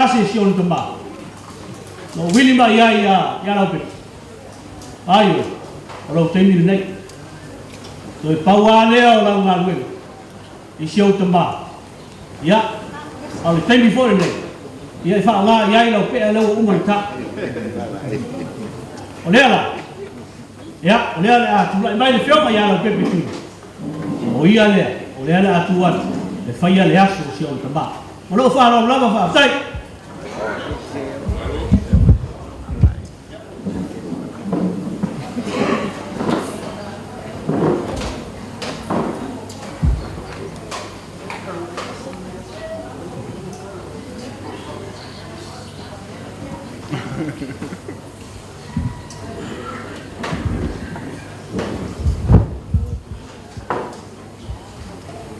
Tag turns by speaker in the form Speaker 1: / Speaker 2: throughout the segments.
Speaker 1: Tasi e si ona tamā, na ou vili mai ai iā, iā Laupepa, Aioe, o lou taimi lenei. Toe pau lava lea o lau galuega i si ou tamā. Ia, a o le taimi foi lenei, ia e faaaoga i ai lau pea lea ua uma ona ta. O lea la, ia, o lea o le a tulai mai le Afioga ia Laupepa i Fili, o ia lea, o lea o le a tu atu e faia le aso o si ona tamā. Ma lou faaaloalo lava, faafetai.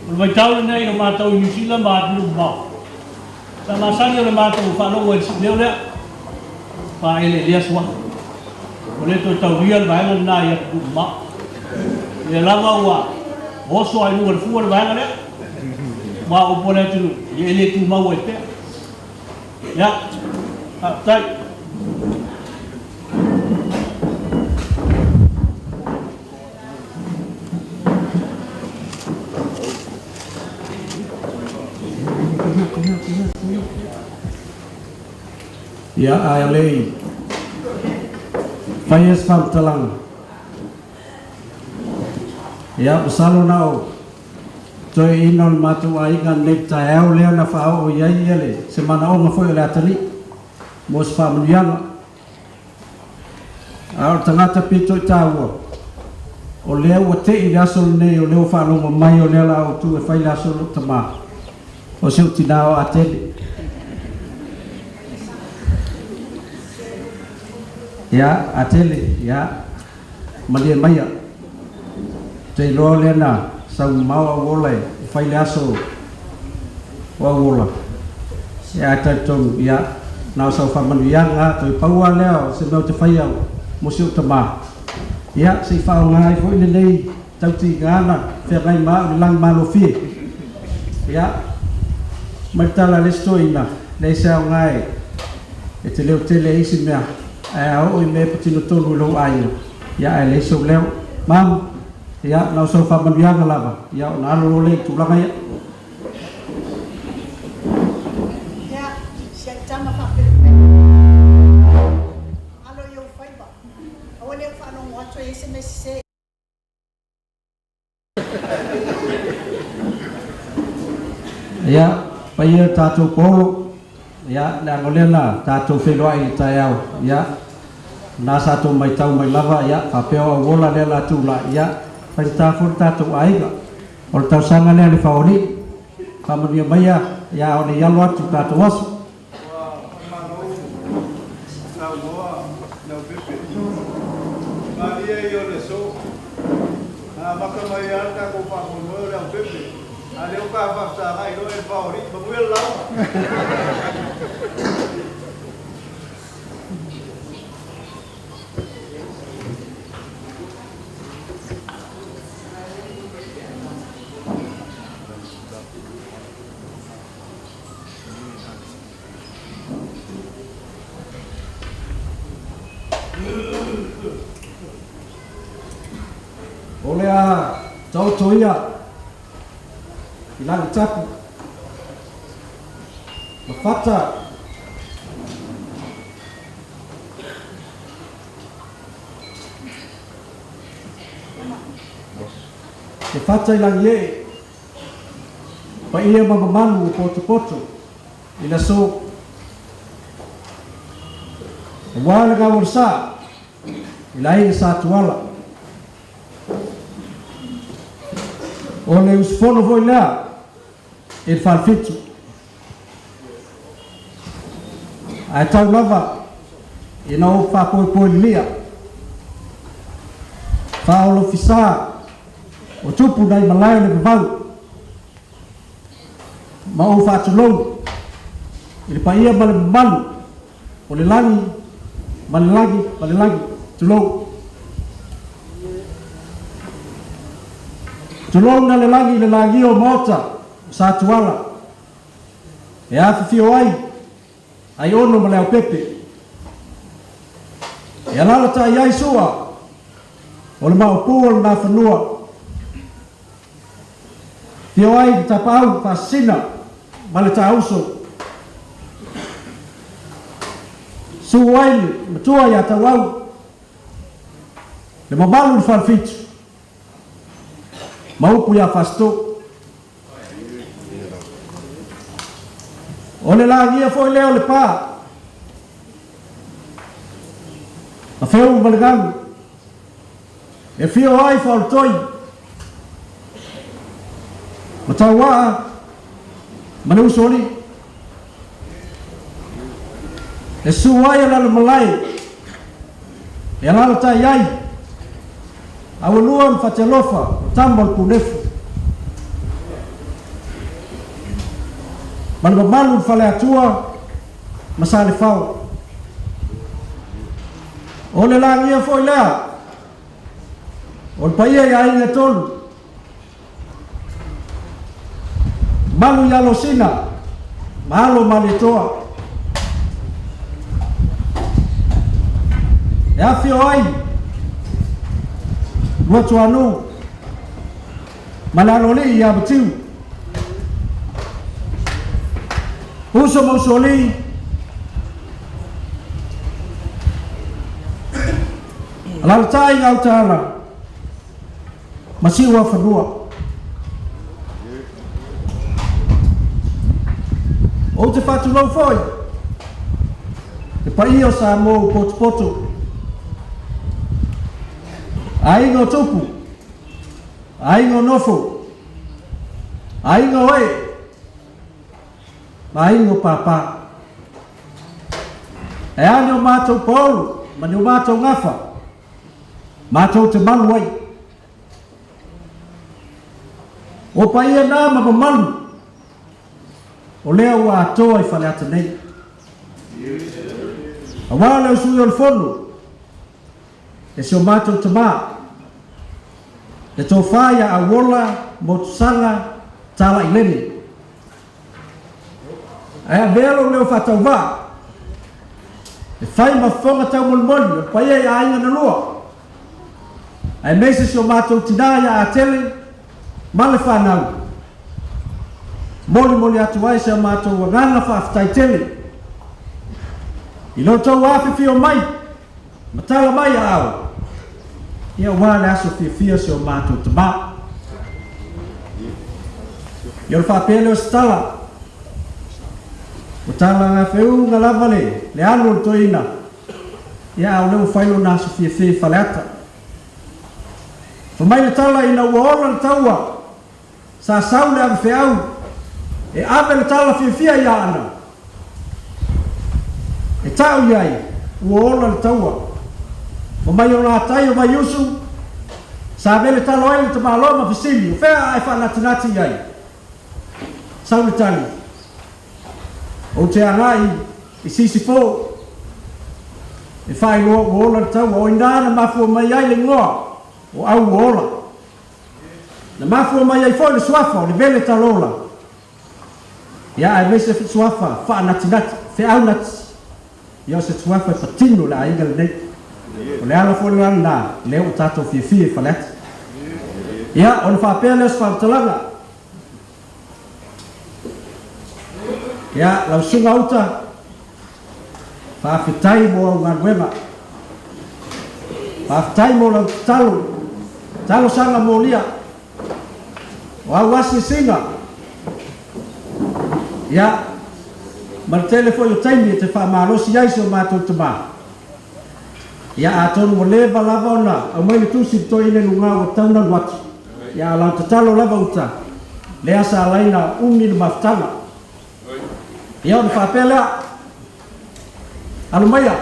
Speaker 1: O le vaitau lenei o matou i Niu Sila ma atunuu mamao. Sa masani ona matou faalogo ai i le siuleo lea, faaeleelea suafa. Ua le toe taulia le vaega lena i atunuu mamao. O lea lava ua oso lava i luga o le fua le vaega lea, ma o upu a le atunuu, ia e le tumau ai pea. Ia, faafetai.
Speaker 2: Ia, ae o le i faia se faamatalaga, ia, masalo na o toeaiina o le matou aiga lenei taeao lea na faaoo i ai le se manaoga foi o le atalii mo se faamanuiaga. A o le tagata pito i taua, o lea ua tei le aso lenei, o lea ua faalogo mai o lea la ou tu e fai le aso o lou tama, o si ou tina o Atele. Ia, Atele, ia, malie maia. Ou te iloa o lea na sau mamao au ola e fai le aso o au ola. Ia, ae talitonu, ia, na o sau faamanuiaga lava, toe pau lava lea o se mea ou te faia mo si ou tama. Ia, se i faaaoga ai foi lenei tautiga na feagai ma au i le lagi malofie. Ia, mai le tala a le isi toeaina, leai se aoga e te leo tele ai isi mea, ae a oo i mea e patino tonu i lou aiga, ia ae leai sou leo. Mama, ia, na o sau faamanuiaga lava, ia ona alo loa lea i tulaga ia.
Speaker 3: Ia, si ai tama faapelepele. Alo i ou faiva. Aua ne i ou faalogo atu e i ai se mea sese.
Speaker 2: Ia, paia le tatou polo, ia, leaga o lea na tatou feiloai i le taeao, ia, na sa tou maitau mai lava, ia, faapea o auola lea la tulai, ia, faigata foi le tatou aiga. O le tausaga lea le faoalii, faamanuia maia, ia, a o le i alo atu i tatou aso.
Speaker 4: Ua faamalo saunoa Leaupepe. Malie ia o le aso. Na amata mai lava le tatou faamoemoe o Leaupepe, a o lea ua ta faafesagai loa e le Faoalii. Manuia le lauga.
Speaker 2: O le a taoto ia i Langitapu ma Fata. E Fata i Langiee. Paia ma mamalu o potopoto i le aso. Aua le gau o le sa i le aiga Sa Tuala. O le usufono foi lea i le Falefitu. Ae tau lava ina ou faapoepoe lilia, faaolofisa o tupu nai malae o le vavau, ma ou faatulou i le paia ma le mamalu o le lagi ma le lagi ma le lagi. Tulou. Tulou na le lagi i le lagia o Maota o Satuala e afifio ai. Aiono ma Leaupepe. E alalatai ai Sua o le Maopu o le Nafanua. Afio ai le Tapaau Faasisina ma le Taauso. Susu ai le Matua ia Tauau, le mamalu i le Falefitu ma upu ia Fasitoo. O le lagia foi lea o le pa a Feu ma le Galu e fio ai Faaolotoi ma Tauaa ma le Usoalii. E susu ai Alalamalae e alalatai ai Aualua ma Fatialofa o tama o le Punefu ma le mamalu i le Faleatua ma Salefao. O le lagia foi lea o le paia i aiga e tolu, malu i Alosina ma alo o Malietoa. E afio ai Luatuanuu ma le aloalii ia Matiu. Uso ma usoalii, alalatai Gautaala ma Siuafanua. Ou te faatulou foi le paia o Samoa ua potopoto, aiga o tupu, aiga o nofo, aiga o ee, ma aiga o pāpā. E a ni o matou paolo ma ni o matou gafa, matou te malu ai. O paia na ma mamalu o lea ua atoa i Faleata nei. Aua le au sui o le Fono, e si o matou tama, le tofa ia Auola Motusaga Talailene. Ae avea lou leo faatauvaa e fai ma fofoga taumolimoli o le paia i aiga na lua, aemaise si o matou tinā ia Atele ma le fanau. Molimoli atu ai si a matou agaga faafetai tele i lo outou afifio mai ma tala mai aao, ia aua le aso fiafia o si o matou tama. Ia o le faapea lea o se tala, ua tala gafeuga lava le le alu o le toeaina, ia a o lea ua fai lona aso fiafia i Faleata. Fai mai le tala ina ua ola le taua, sa sau le avefeau e ave le tala fiafia i Aana. E tau i ai, ua ola le taua. Fai mai o ngā tai o Vaiusu, sa vele talo ai le tamaloa ma fesili, o fea a e faanatinati i ai? Sau le tali, Ou te agai i Sisifo e faailoa ua ola le taua. O inā na mafua mai ai le igoa o Au Ua Ola. Na mafua mai ai foi le suafa o le vele talola, ia aemaise suafa faanatinati, feaunati, ia o se suafa e patino le aiga lenei. O le ala foi la lena lea ua tatou fiafia i Faleata. Ia, ona faapea lea o se faamatalaga, Ia, lau susuga Uta, faafetai mo au galuega. Faafetai mo lau tatalo, talosaga molia, o au asiasiga. Ia, ma le tele foi o taimi e te faamalosi ai si o matou tama. Ia, atonu ua leva lava ona aumai le tusi i le toeaina i luga ua tatau ona alu atu. Ia, a o lau tatalo lava uta, lea sa ala ai ona umi le mafutaga. Ia, ona faapea lea, Alo maia,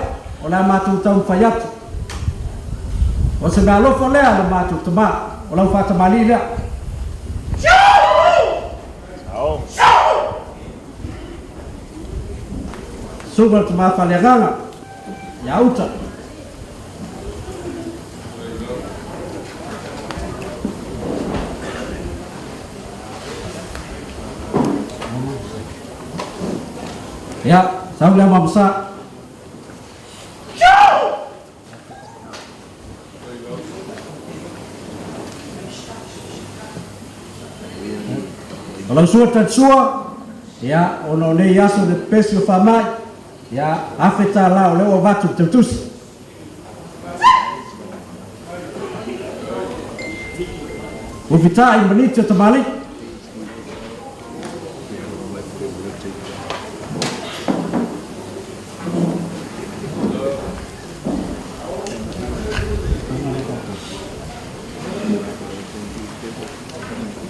Speaker 2: o le a matou taumafai atu. O se meaalofa lea a lo matou tama, o lau faatamalii lea. Susuga le tama faaleagaga ia uta. Ia, Sau le amamasa. O lau sua talisua, ia, ona o nei aso le pepesi o faamai, ia, $1,000 o lea ua avatu i le tautusi. Ua fitaai ma niti o tamalii.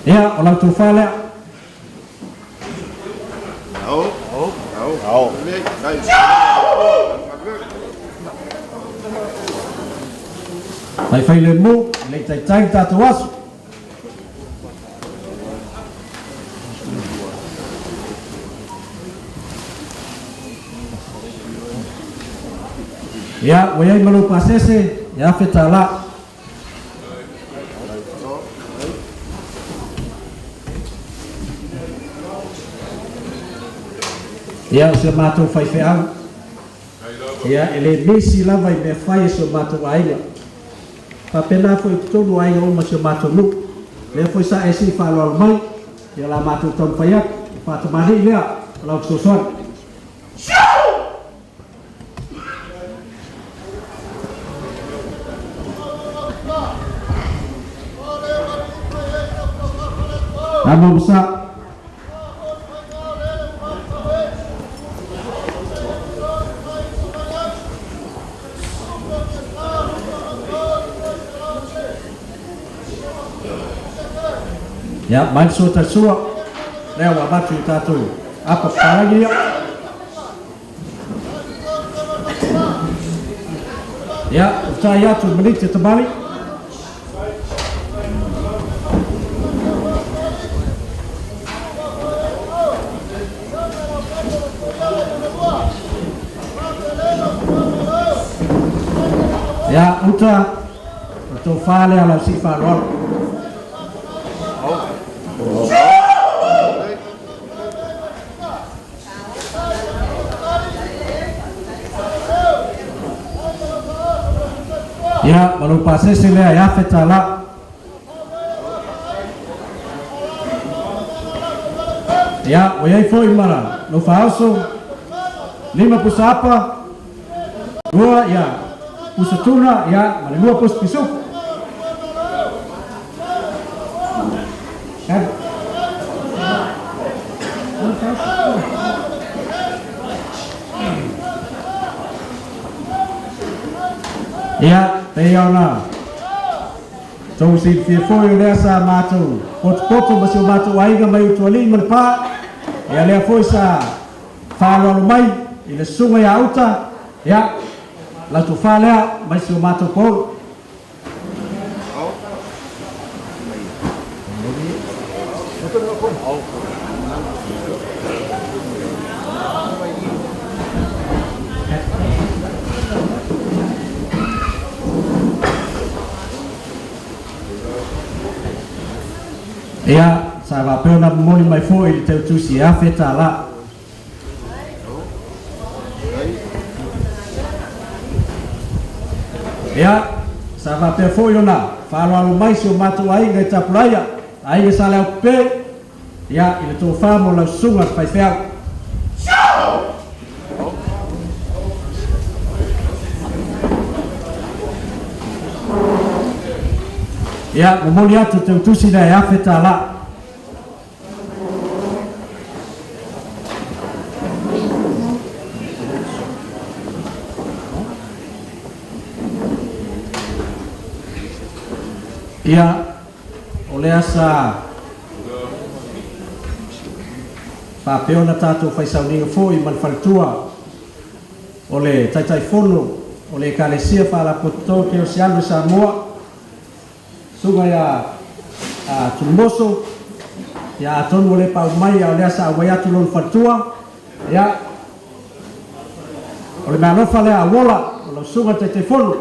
Speaker 2: Ia, o lau tofa lea. Tai failemu, e le i taitai le tatou aso. Ia, ua i ai ma lou pasese e $1,000. Ia, o si o matou faifeau, ia, e le misi lava i mea fai a si o matou aiga. Faapena foi i totonu o aiga uma o si o matou nuu. Lea foi sa e sii faaaloalo mai, ia o le a matou taumafai atu, e faatamalii lea o lau fesoasoani. Amo Musa. Ia, mai le sua talisua, lea ua avatu i tatou apa papalagi ia. Ia, ua tai atu i Maliti o Tamali. Ia, uta, o le tofa lea lau sii faaaloalo. Ia, ma lou pasese lea e $1,000. Ia, ua i ai foi ma lou faaoso, lima pusa apa, lua, ia, pusa tuna, ia, ma le lua pusa pisuku. Ia, pei ona tou silafia foi o lea sa matou potopoto ma si o matou aiga mai Utualii ma Lepa, ia lea foi sa faaaloalo mai i le susuga ia Uta, ia, lau tofa lea mai si o matou poulu. Ia, sa faapea ona momoli mai foi i le teutusi e $1,000. Ia, sa faapea foi ona faaaloalo mai si o matou aiga i Tapulaia, aiga Saleaupepe, ia, i le tofa mo lau susuga le faifeau. Ia, momoli atu le teutusi lea e $1,000. Ia, o lea sa faapea ona tatou fai sauniga foi ma le faletua o le Taitaifono o le Ekalesia Faalapotopotoga Kerisiano i Samoa, Susuga ia Tulimoso, ia atonu ua le pau mai a o lea sa auai atu lona faletua, ia, o le meaalofa lea a Uola, o lau susuga i le Taitaifono.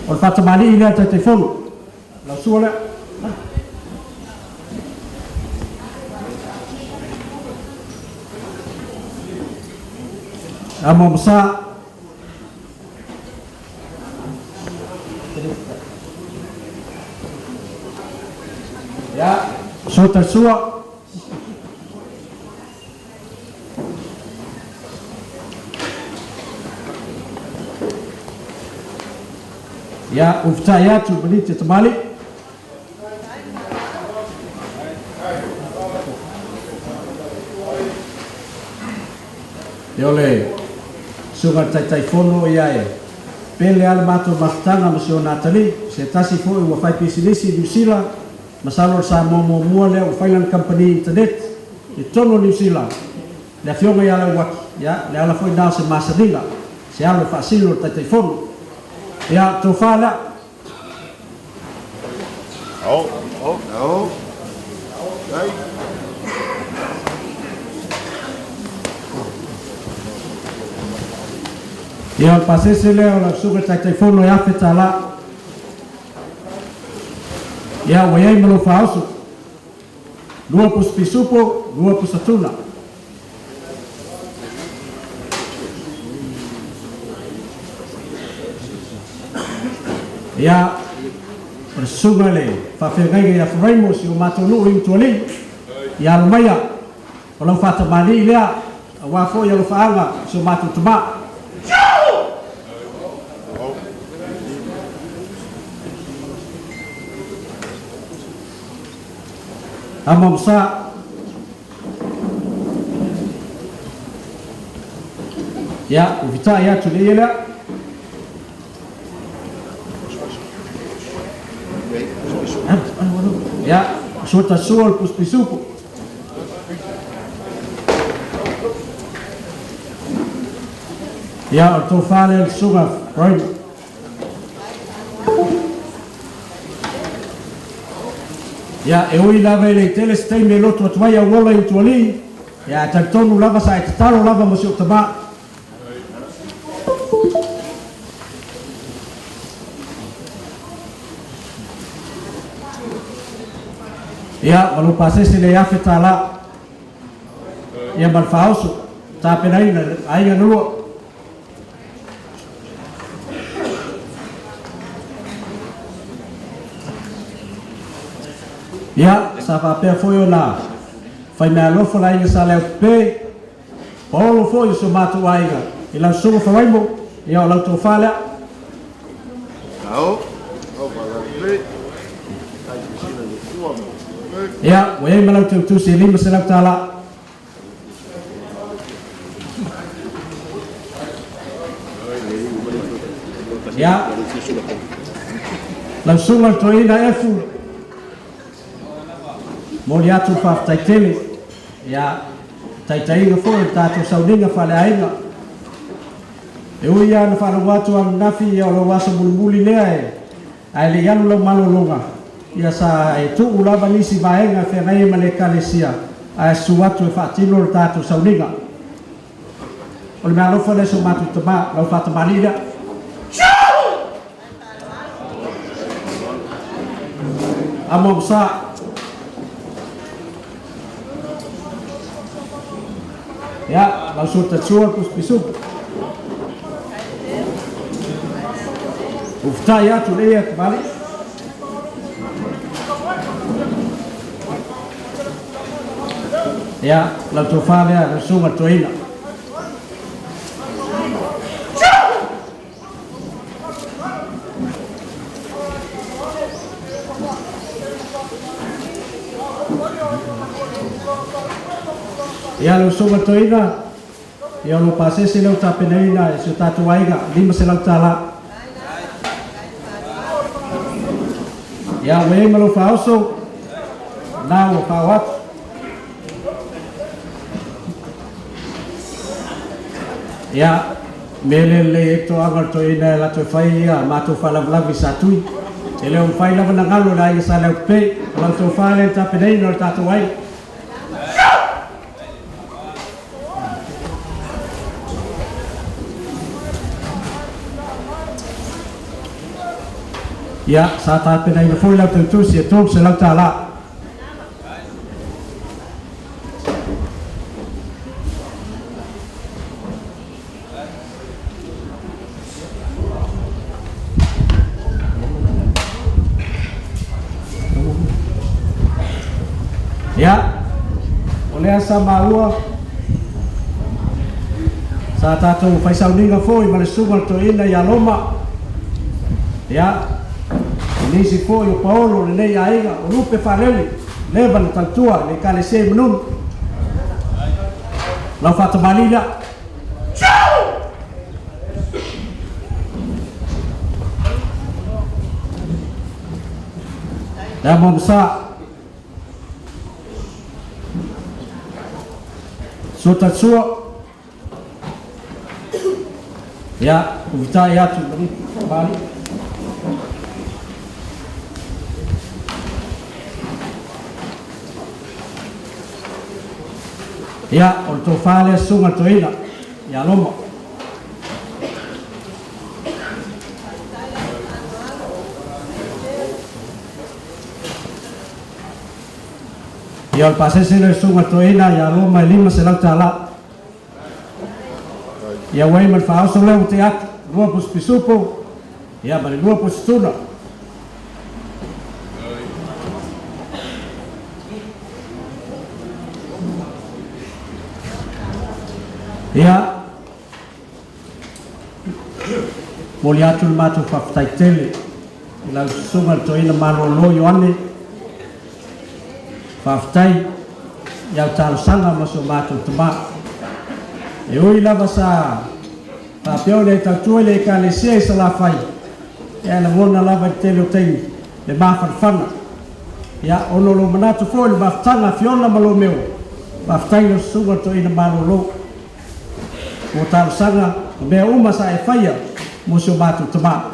Speaker 2: O le faatamalii lea a le Taitaifono, lau sua lea. Amo masa. Ia, suata sua. Ia, uftai atu malite tamali. Ia o le susuga i le Taitaifono ia e pele lava le matou mafutaga ma si ona atalii, se tasi foi ua fai pisinisi i Niu Sila, masalo o le Samoa muamua lea ua fai lana kamupani internet i totonu o Niu Sila, le Afioga ia Lauaki, ia, le ala foi lena o se masaniga, se alo e faasino i le Taitaifono. Ia, tofa lea. Ia, o le pasese lea o lau susuga i le Taitaifono e $1,000. Ia, ua i ai ma lou faaoso. Lua pusa pisupo, lua pusa tuna. Ia, o le susuga i le faafeagaiga ia Faraimo si o matou nuu i Utualii, ia alo maia, o lau faatamalii lea, aua foi alofaaga i si o matou tama. Amo masa. Ia, ua fita'i atu le ia lea. Ia, suata sua o le pusi pisupo. Ia, o le tofa lea o le susuga Brady. Ia, e ui lava e le i tele se taimi e lotu atu ai au ola i Utualii, ia, ae talitonu lava sa e tatalo lava mo si ou tama. Ia, ma lou pasese le $1,000. Ia, ma le faaoso, tapenaina e aiga na lua. Ia, sa faapea foi ona faimeaalofa le aiga sa Leaupepe, paolo foi o si o matou aiga i lau susuga Faraimo, ia o lau tofa lea. Ia, ua i ai ma lau teutusi e $500. Ia, lau susuga i le toeaina Efu, momoli atu le faafetai tele, ia, taitaiga foi o le tatou sauniga faaleaiga. E ui lava ina faalogo atu ananafi, ia o lou aso mulimuli lea e Ae le i alu lau malologa, ia sa e tuu lava nisi vaega e feagai ai ma le Ekalesia, ae susu atu e faatino le tatou sauniga. O le meaalofa lea i so matou tama, lau faatamalii lea. Amo sa. Ia, lau suata sua pusu pisupu. Uftai atu le ia tamali. Ia, lau tofa lea, lau susuga toeaina. Ia lau susuga toeaina, ia o lou pasese lea ua tapenaina e si o tatou aiga, $500. Ia ua i ai ma lou faaoso, na ua fao atu. Ia, mea lea lelei ai toaga o le toeaina e latou fai ia matou faalavelave i Satui. E le o mafai lava na galo le aiga Sa Leaupepe, o lau tofa lea na tapenaina o le tatou aiga. Ia, sa tapenaina foi lau tautusi e $300. Ia, o lea sa maua sa tatou faisauniga foi ma le susuga i le toeaina ia Roma. Ia, o nisi foi o paolo o lenei aiga, o lupe faalele, leva na tautua i le Ekalesia i Manunu. Lau faatamalii lea. Le amo ma sua tatsua. Ia, uvitai atu mali. Ia, o le tofa lea susuga le toeaina ia Roma. Ia, o le pasese lea susuga le toeaina ia Roma e $500. Ia ua i ma le faaoso lea ua te atu, 2 pusi pisupo, ia ma le 2 pusi tuna. Ia, moli atu le matou faafetaitele i lau susuga le toeaina malolo Ioane. Faafetai i au talosaga ma so matou tamā. E ui lava sa faapea o le tautua i le Ekalesia i Salafai, ia e lagona lava i le tele o taimi le mafanafana. Ia, ona o lou manatu foi i le mafutaga a Fiona ma Lomeo, faafetai i lau susuga le toeaina malolo mo talosaga ma mea uma sa e faia mo si o matou tamā.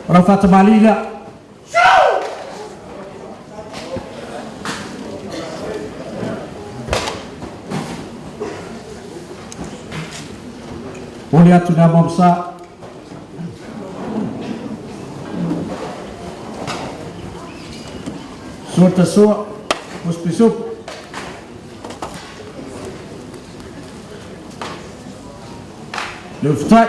Speaker 2: O lau faatamalii lea. Oli atu le amo sa. Sua ta sua, puspisup. Le ufitai.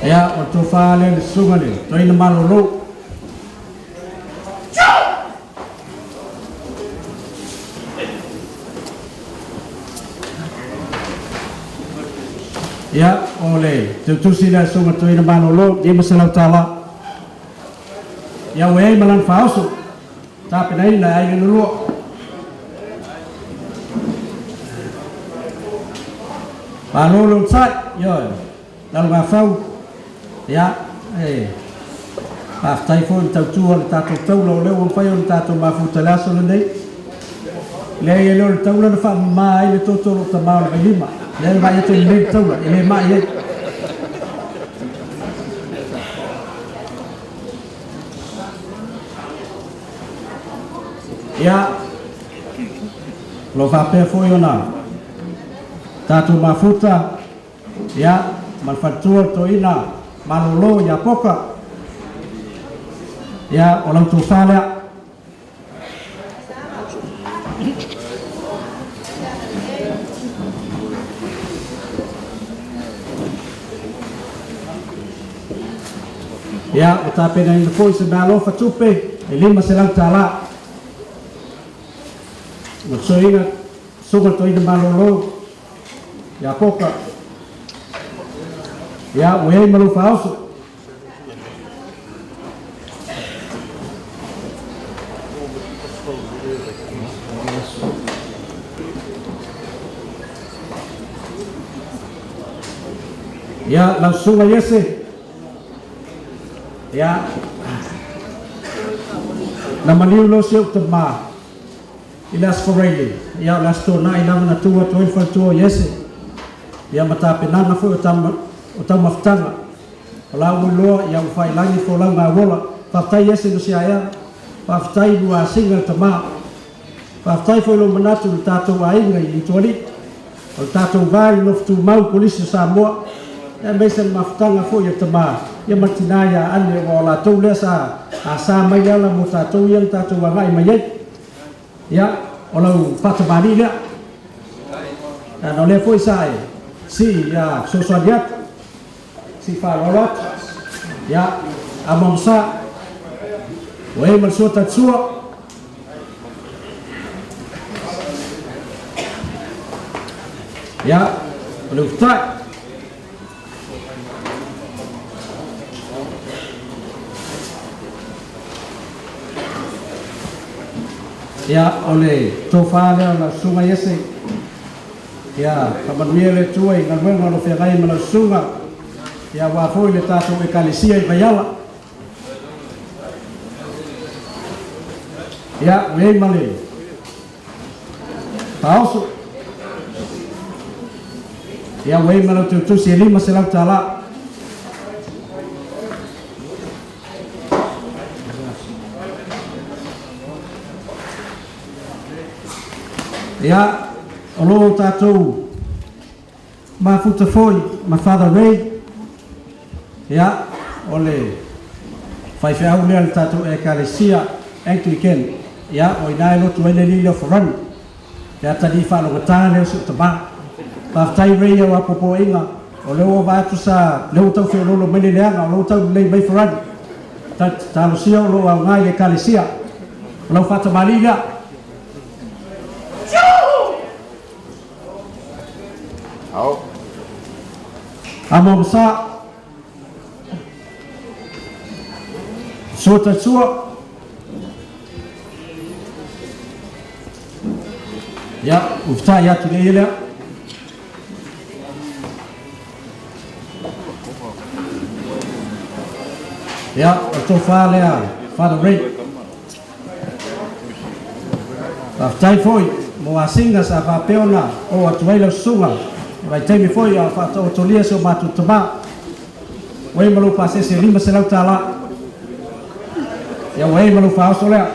Speaker 2: Ia, o le tofa lea le susuga le toeaina malolo. Ia, o le teutusi lea susuga toeaina malolo, $500. Ia, ua i ai ma lana faaoso, tapenaina e aiga na lua. Malo le onosai, ioe, Lalogafau, ia, e faafetai foi i le tautua o le tatou taula o lea ua mafai ona tatou mafuta i le aso lenei. Leai, e le o le taula na faamama ai le toto o lou tama o le vailima. Lea na vaai atu ai lenei le taula, e le mai ai. Ia, o lo o faapea foi ona tatou mafuta, ia, ma le faletua o le toeaina malolo ia Poka. Ia, o lau tofa lea. Ia, ua tapenaina foi se meaalofa tupe e $500. Ma le susuga le toeaina malolo ia Poka. Ia, ua i ai ma lou faaoso. Ia, lau susuga Iese. Ia, na maliu loa si ou tama i le Aso Faraile, ia o le Aso Toonai lava na tu atu ai le faletua o Iese, ia ma tapenaga foi o o taumafataga. O la ua iloa, ia ua failangi folauga a uola. Faafetai Iese no siaea, faafetai lua asiga le tama. Faafetai foi lou manatu i le tatou aiga i Utualii, o le tatou va i le nofo tumau Kolisi o Samoa, aemaise le mafutaga foi a le tama ia ma le tina ia Ane, aua o latou lea sa asa mai le ala mo tatou ia na tatou agai mai ai. Ia, o lau faatamalii lea. Ana o lea foi sa e sii ia fesoasoani atu. Si faaaloalo atu. Ia, amo amasa. Ua e ma le sua tatisua. Ia, o le ufutai. Ia, o le tofa lea o lau susuga Iese. Ia, faamanuia le Atua i galuega o lo o feagai ai ma lau susuga, ia aua foi le tatou Ekalesia i Vaiala. Ia, ua i ai ma le faaoso. Ia, ua i ai ma lau teutusi e $500. Ia, o lo o tatou mafuta foi ma Father Ray, ia, o le faifeau lea a le tatou Ekalesia Anglican, ia, o i ina e lotu ai le alii lea o Farani, le atalii faalogata lea o si ou tama. Faafetai Ray i au apoapoaiga, o lea ua vaai atu sa, lea ua tau feoloolo mai le leaga, o lea ua tau lelei mai Farani. Talosia o lo o aoga i le Ekalesia. O lau faatamalii lea. Amo sa. Sua tai sua. Ia, uftai atu le ia lea. Ia, o le tofa lea, Father Ray. Faafetai foi mo asiga sa faapea ona oo atu ai lau susuga i vaitaimi foi a o faataotolia si o matou tama. Ua i ai ma lou pasese e $500. Ia ua i ai ma lou faaoso lea.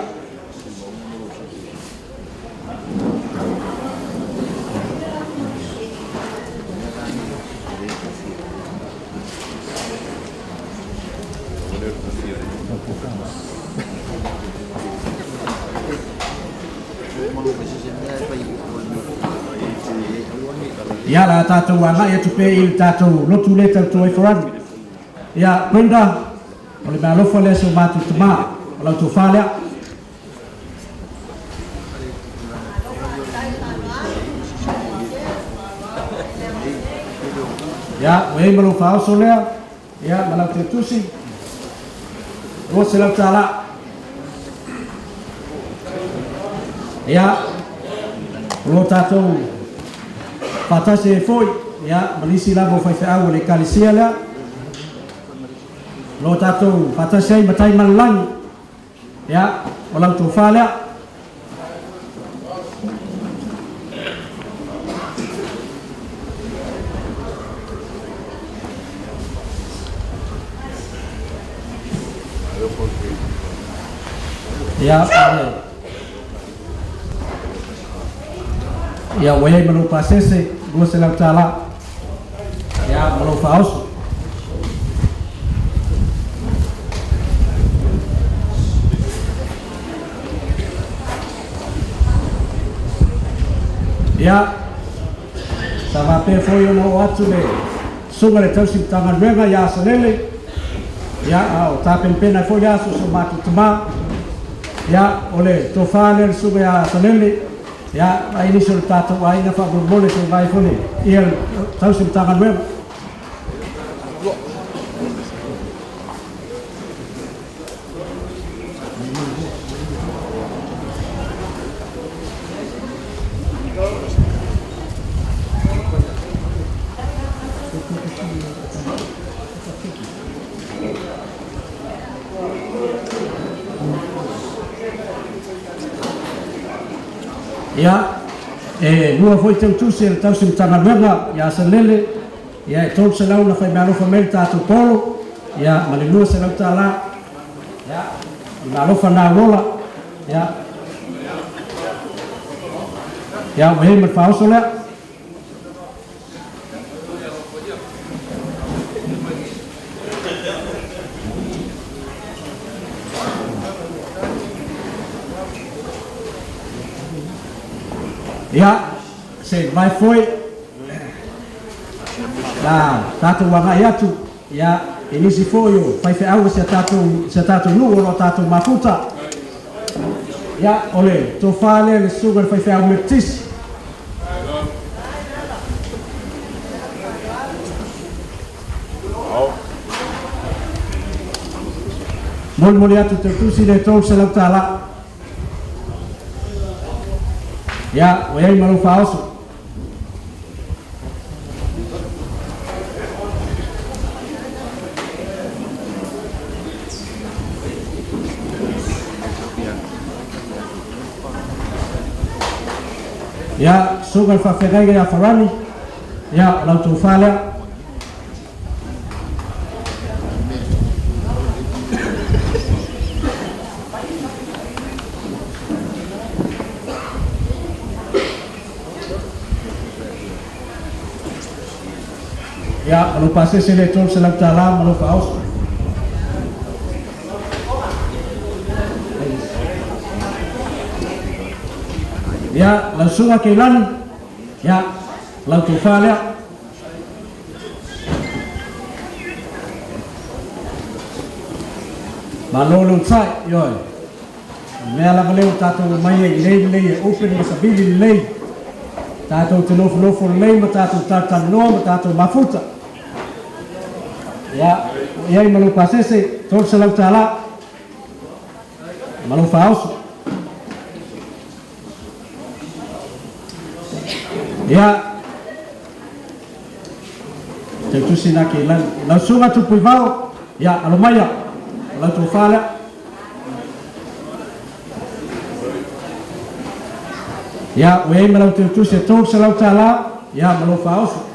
Speaker 2: Ia, la tatou agai atu pea i le tatou lotu lea e tautua ai Farani. Ia, Brenda, o le meaalofa lea a si o matou tama, o lau tofa lea. Ia, ua i ai ma lou faaoso lea, ia, ma lau teutusi, $200. Ia, o lo tatou faatasi ai foi, ia, ma nisi lava o faifeau o le Ekalesia lea, o lo tatou faatasi ai ma Taimalelagi. Ia, o lau tofa lea. Ia, ia, ua i ai ma lou pasese, $200. Ia, ma lou faaoso. Ia, sa faapea foi ona oo atu le susuga i le tausi Matagaluega ia Asalele, ia, a o tapenapena ai foi le aso o si o matou tama. Ia, o le tofa lea le susuga ia Asalele, Ia, vaai nisi o le tatou aiga faamolemole se i vaai foi le ia tausi Matagaluega. Ia, e lua foi teutusi e le tausi Matagaluega ia Salele, ia e 300 na faimeaalofa mai le tatou polo, ia ma le $200. Ia, o le meaalofa na auola, ia. Ia, ua i ai ma le faaoso lea. Ia, se i vai foi, la tatou agai atu. Ia, i nisi foi o faifeau o si a tatou, si a tatou nuu o lo o tatou mafuta. Ia, o le tofa lea i le susuga i le faifeau Metotisi. Molimoli atu te tusi le $300. Ia, ua i ai ma lou faaoso. Ia, susuga i le faafeagaiga ia Farani, ia, o lau tofa lea. Ia, o lou pasese lea e $300 ma lou faaoso. Ia, lau susuga Keilani, ia, lau tofa lea. Malo le onosai, ioe. O le mea lava lea ua tatou omai ai i lelei lelei e open ma savili lelei. Tatou te nofonofo lelei ma tatou talatalanoa ma tatou mafuta. Ia, ua i ai ma lou pasese, $300 ma lou faaoso. Ia, tautusi na ke lani. Lau susuga Tupuivao, ia, alo maia, o lau tofa lea. Ia, ua i ai ma lau teutusi e $300, ia, ma lou faaoso.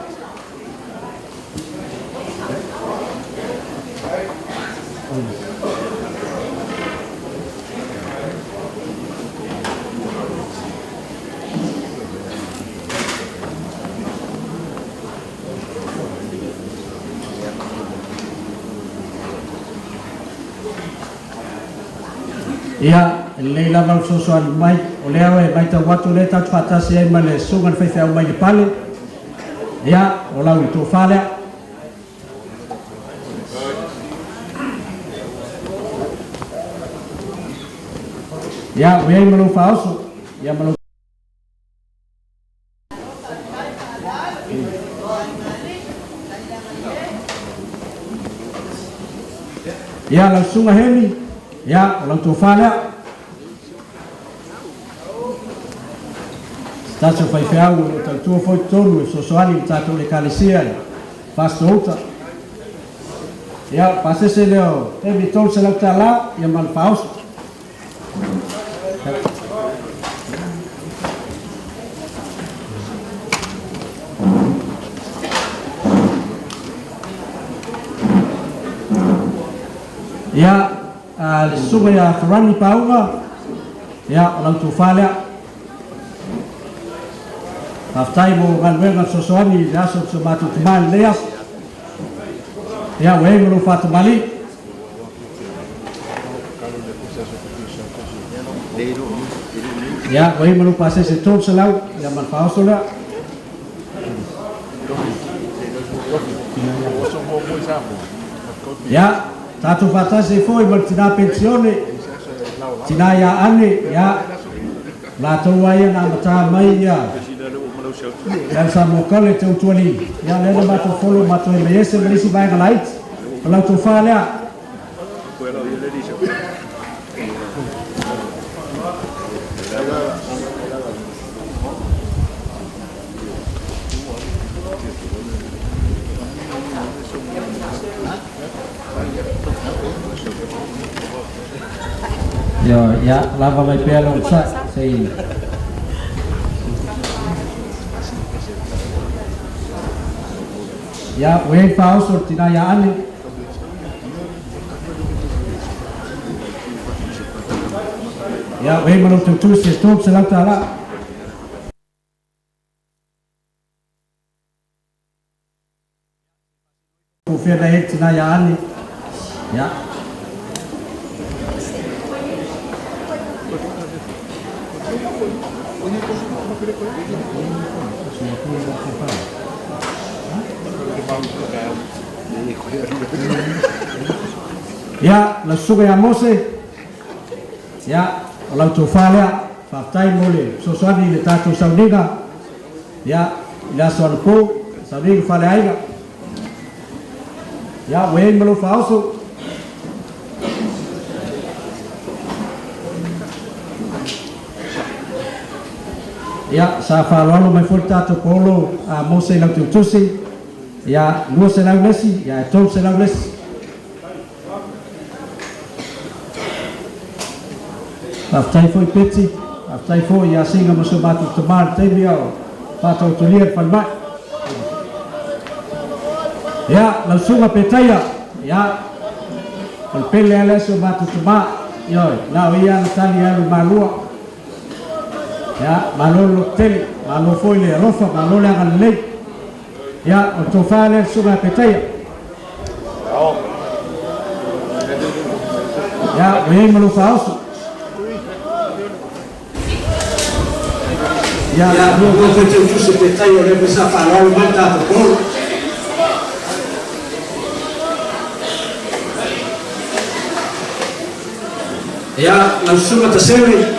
Speaker 2: Ia, e lelei lava le fesoasoani mai, o lea e matau atu o lea tatou te faatasi ai ma le Susuga i le Faifeau mai Lepale. Ia, o lau tofa lea. Ia, ua i ai ma lou faaoso, ia ma lou. Ia, lau Susuga Hemi, ia, o lau tofa lea. Se tasi o faifeau o lo o tautua foi totonu e fesoasoani i le tatou Ekalesia i Fasitoo-uta. Ia, o le pasese lea o Hemi $300, ia ma le faaoso. Ia, a le susuga ia Farani Pauga, ia, o lau tofa lea. Faafetai mo galuega fesoasoani i le aso o si o matou tama i lenei aso. Ia, ua i ai ma lou faatamalii. Ia, ua i ai ma lou pasese $300, ia ma le faaoso lea. Ia, tatou faatasi ai foi ma le tina penisione, tina ia Ane, ia, o latou lava ia na amata mai ia le Samoa College o Utualii, ia, lea na matou follow matou e maiese ma nisi vaega laiti. O lau tofa lea. Ioe, ia, lava mai pea lou onosai, se i. Ia, ua i ai le faaoso o le tina ia Ane. Ia, ua i ai ma lou tautusi e $300. Po o fea nei ai le tina ia Ane. Ia. Ia, lau susuga ia Mose, ia, o lau tofa lea, faafetai mo le fesoasoani i le tatou sauniga, ia, i le aso anapo, sauniga faaleaiga. Ia, ua i ai ma lou faaoso. Ia, sa faaaloalo mai foi le tatou paolo a Mose i lau teutusi, ia, 200 le isi, ia, e 300 le isi. Faafetai foi Peti, faafetai foi ia Sina ma si o matou tama i le taimi a o faataotolia i le falemai. Ia, lau susuga Petaia, ia, o le pele lava lea a si o matou tama, ioe, na o ia lava na tali e alu i Malua. Ia, malo le lototele, malo foi le alofa, malo le agalelei. Ia, o le tofa lea le susuga ia Petaia. Ia, ua i ai ma lou faaoso. Ia, lua foi teutusi Petaia o lea foi sa faaaloalo mai le tatou polo. Ia, lau susuga Tasele,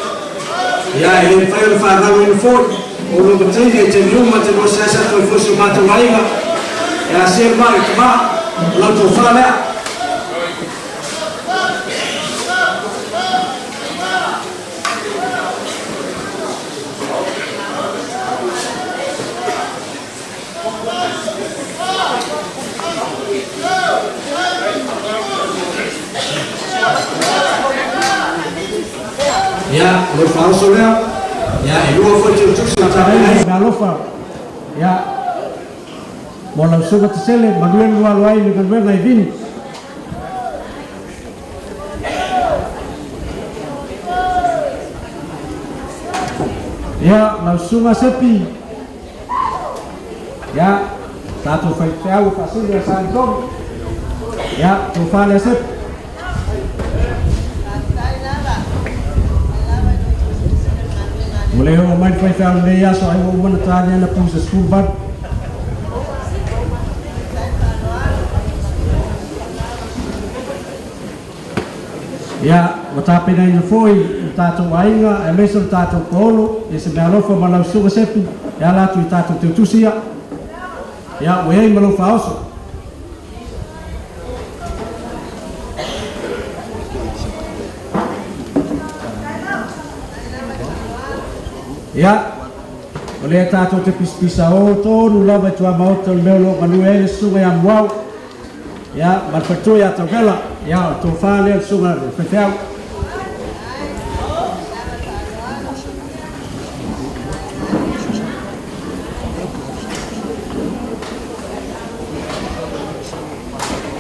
Speaker 2: ia, e le mafai ona faagaloina foi, o lou mataine i taimi uma te lua seasea toe foi si o matou aiga, e asia le mai tama, o lau tofa lea. Ia, o lou faaoso lea, ia, e lua foi teutusi o tatou ai. Meaalofa, ia, mo lau susuga Tesele, manuia le lua alo ai i le galuega i Vini. Ia, lau susuga Sepi, Ia, tatou faifeau faasili a Salitonu. Ia, tofa lea Sepi. Ua le oo mai le faifeau i lenei aso ai ua uma ona ta ni ana pu se 18. Ia, ua tapenaina foi e lo tatou aiga aemaise o le tatou paolo ia se meaalofa ma lau susuga Sepi e ala atu i tatou teutusi ia. Ia, ua i ai ma lou faaoso. Ia, o lea tatou te pisapisao tonu lava i tuamaota o le mea o lo o galue ai le susuga ia Muau. Ia, ma le faletua ia Tauvela, ia, o le tofa lea o le susuga i le faifeau.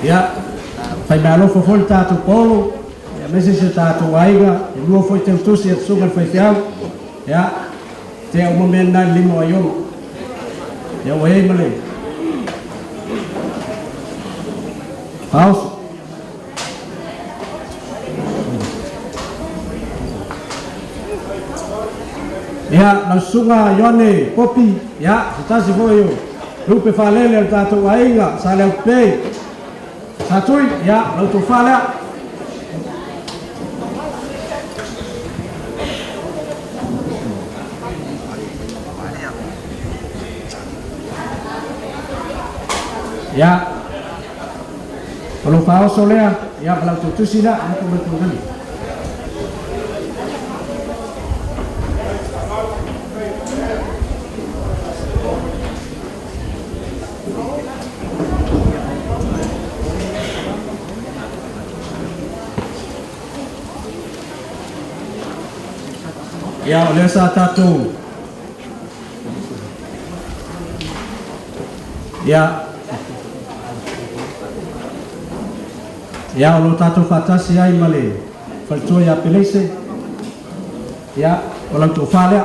Speaker 2: Ia, faimeaalofa foi le tatou paolo, ia, aemaise si o tatou aiga, e lua foi teutusi a le susuga i le faifeau, ia, tea uma mea na i le lima o Aiona. Ia, ua i ai ma le faaoso. Ia, lau susuga Ioane Popi, ia, se tasi foi o lupe faalele o le tatou aiga, sa Leaupei, Satui, ia, lau tofa lea. Ia, o lou faaoso lea, ia, ma lau tusi lea, ia, ko mai tulaga. Ia, o lea sa tatou Ia, ia o lo tatou faatasi ai ma le faletua ia Peleise. Ia, o lau tofa lea.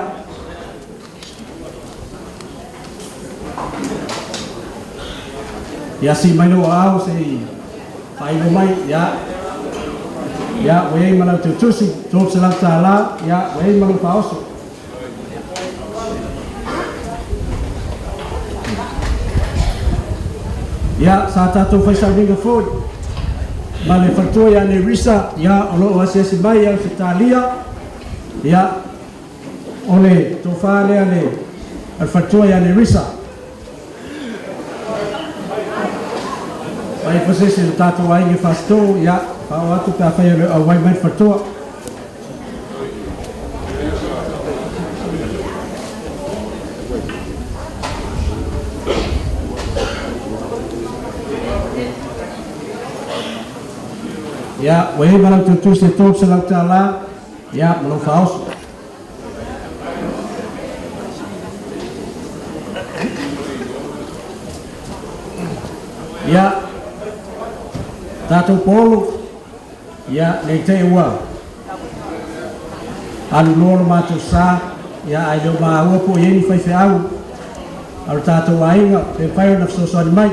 Speaker 2: Ia sii mai lou aao se i faailo mai, ia, ia, ua i ai ma lau teutusi, $300, ia, ua i ai ma lou faaoso. Ia, sa tatou fai sauniga foi ma le faletua ia Nerisa, ia, o lo o asiasi mai i Ausetalia. Ia, o le tofa lea le a le faletua ia Nerisa. Mai foi se isi o le tatou aiga i Fasitoo, ia, faaoo atu pe afai e le o auai mai le faletua. Ia, ua i ai ma lau tuutusi e $300, ia, ma lou faaoso. Ia, tatou polo, ia, nei te i ua alu loa lo matou sa, ia, ae le o maua po o i ai ni faifeau a lo tatou aiga pe mafai ona fesoasoani mai.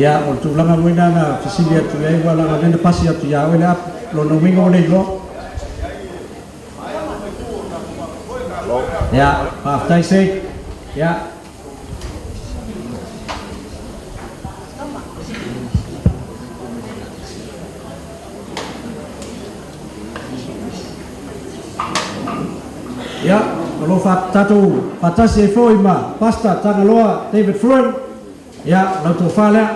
Speaker 2: Ia, o le tulaga foi lena na fesili atu i ai, aua leaga o lea na pasi atu ia oe le apu. Lona uiga ua le iloa. Ia, faafetai Seik. Ia. Ia, o lo o tatou faatasi ai foi ma Pastor Tagaloa David Fruin. Ia, lau tofa lea.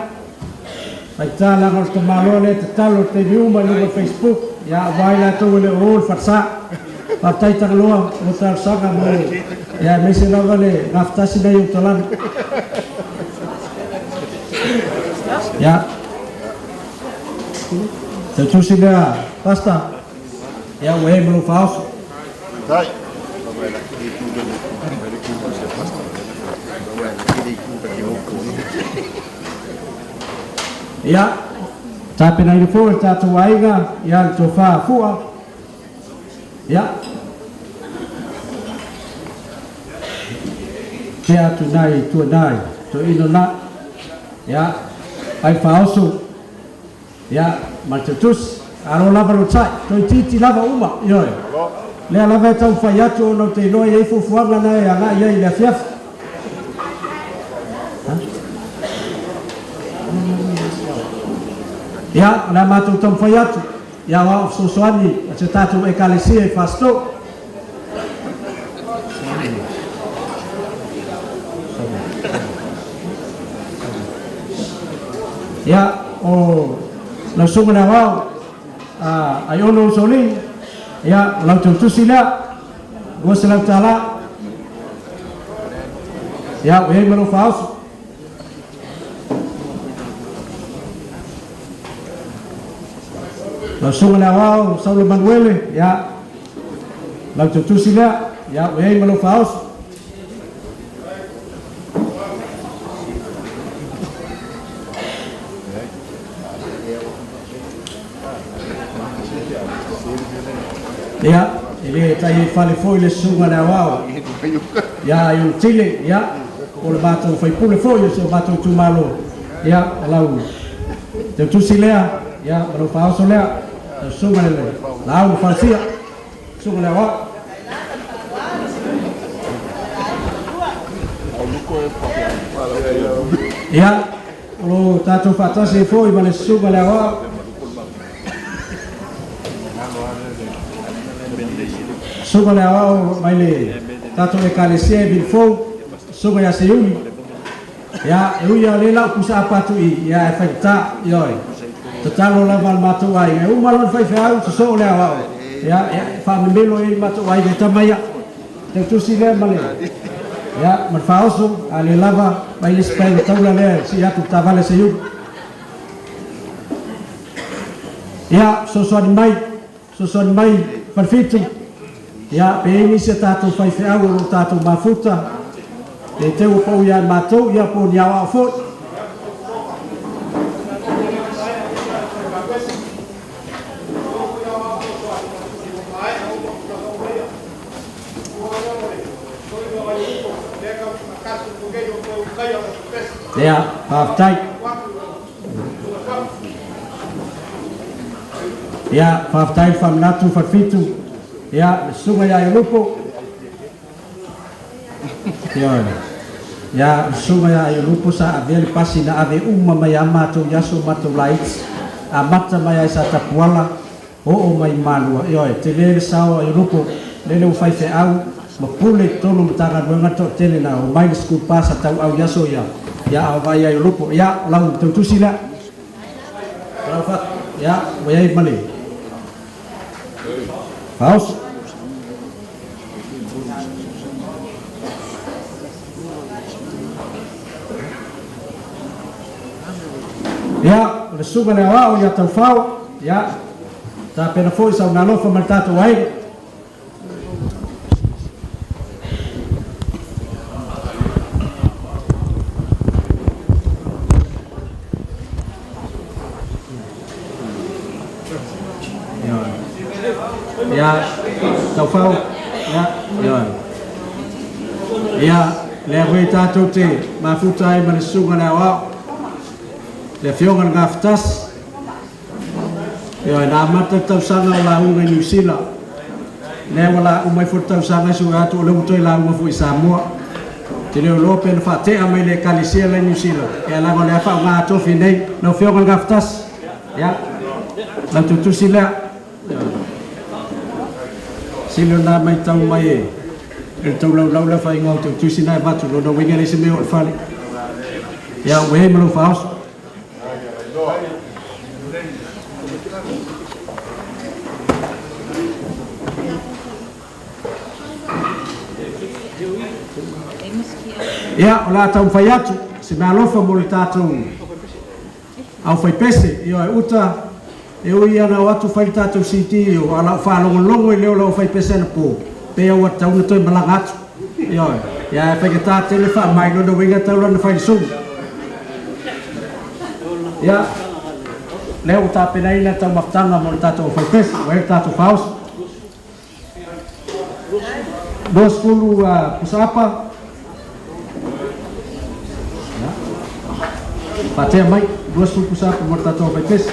Speaker 2: Faigata leaga o le tamaloa lea e tatalo i le taimi uma i luga o le Facebook, ia aua ai latou e le o o i le falesa. Faafetai Tagaloa mo talosaga mo, ia aemaise lava le gafatasi lea i ou talaga. Ia, tau tusi lea, Pastor, ia ua i ai ma lou faaoso. Ia, tapenaina foi e le tatou aiga, ia le tofa fua. Ia. Tea atu nai tua nai, toeaina na. Ia, ai faaoso. Ia, ma le tautusi. Alo lava lo tai, toeitiiti lava uma, ioe. Lea lava e taumafai atu ona ou te iloa e i ai fuafuaga na e agai ai i le afiafi. Ia, o le a matou taumafai atu, ia aoao fesoasoani a si a tatou Ekalesia i Fasitoo. Ia, o lau susuga i le aoao, a Aiono Usoalii, ia, o lau tautusi lea, $200. Ia, ua i ai ma lou faaoso. Lau susuga i le aoao Saulo Manuele, ia, lau tautusi lea, ia, ua i ai ma lou faaoso. Ia, e le tai ai fale foi le susuga i le aoao ia Iona Tile, ia, o le matou faipule foi o si o matou itumalo, ia, o lau tautusi lea, ia, ma lau faaoso lea, lau susuga i le Laau na Falasia, susuga i le aoao. Ia, o lo tatou faatasi ai foi ma le susuga i le aoao. Susuga i le aoao mai le tatou Ekalesia e Vilfou, susuga ia Seiuli. Ia, e ui lava o lea la o pusa apa atu i, ia e faigata, ioe. Tatalo lava a le matou aiga, e uma loa le faifeau, sosoo le aoao. Ia, e faamemelo ai le matou aiga e tama ia. Tautusi lea ma le, ia, ma le faaoso, a le lava, mai le isi paega taula lea e sii atu le taavale a Seiuli. Ia, fesoasoani mai, fesoasoani mai Falefitu. Ia, pe i ai nisi a tatou faifeau o lo o tatou mafuta, ne i te i ua pau ia matou, ia po o ni aoao foi. Ia, faafetai. Ia, faafetai le faamanatu Falefitu. Ia, le susuga ia Aiolupo. Ioe. Ia, le susuga ia Aiolupo sa avea le pasi na ave uma mai a matou i aso matou laiti. Amata mai ai sa Tapuala, oo mai Malua. Ioe, tele le sao o Aiolupo, lele ua faifeau ma pule i totonu o Matagaluega le toatele na omai le school bus a tauau i aso ia, ia a o vaai Aiolupo. Ia, o lau tautusi lea. O lau fatu. Ia, ua i ai ma le faaoso. Ia, o le susuga i le aoao ia Taufao, ia, tapena foi sau meaalofa ma le tatou aiga. Ia, Taufao, ia, ia. Ia, lea foi tatou te mafuta ai ma le susuga i le aoao, le Afioga i le Gafatasi. Ioe, na amata le tausaga o lauga i Niu Sila, lea ua laau mai foi le tausaga e sue atu o lea ua toe lauga foi i Samoa. Ou te le o iloa pe na faatea mai le Ekalesia la i Niu Sila, ia leaga o lea e faaaoga tofi nei. Lau Afioga i le Gafatasi, ia, lau tutusi lea. Ioe. Sili ona matau mai e le taulaulau le afainga o tautusi na e avatu, lona uiga e leai se mea o i le fale. Ia, ua i ai ma lou faaoso. Ia, o le a taumafai atu se meaalofa mo le tatou aufaipese. Ioe, uta, e ui ia na o atu fai le tatou CD, o a lau faalogologo i leo o le aufaipese anapo, pei ua tatau ona toe malaga atu. Ioe, ia e faigata tele faamai, lona uiga e tatau la ona fai le sumu. Ia, lea ua tapenaina le taumafataga mo le tatou aufaipese, ua i ai le tatou faaoso. 20 pusaapa. Faatea mai, 20 pusaapa mo le tatou aufaipese.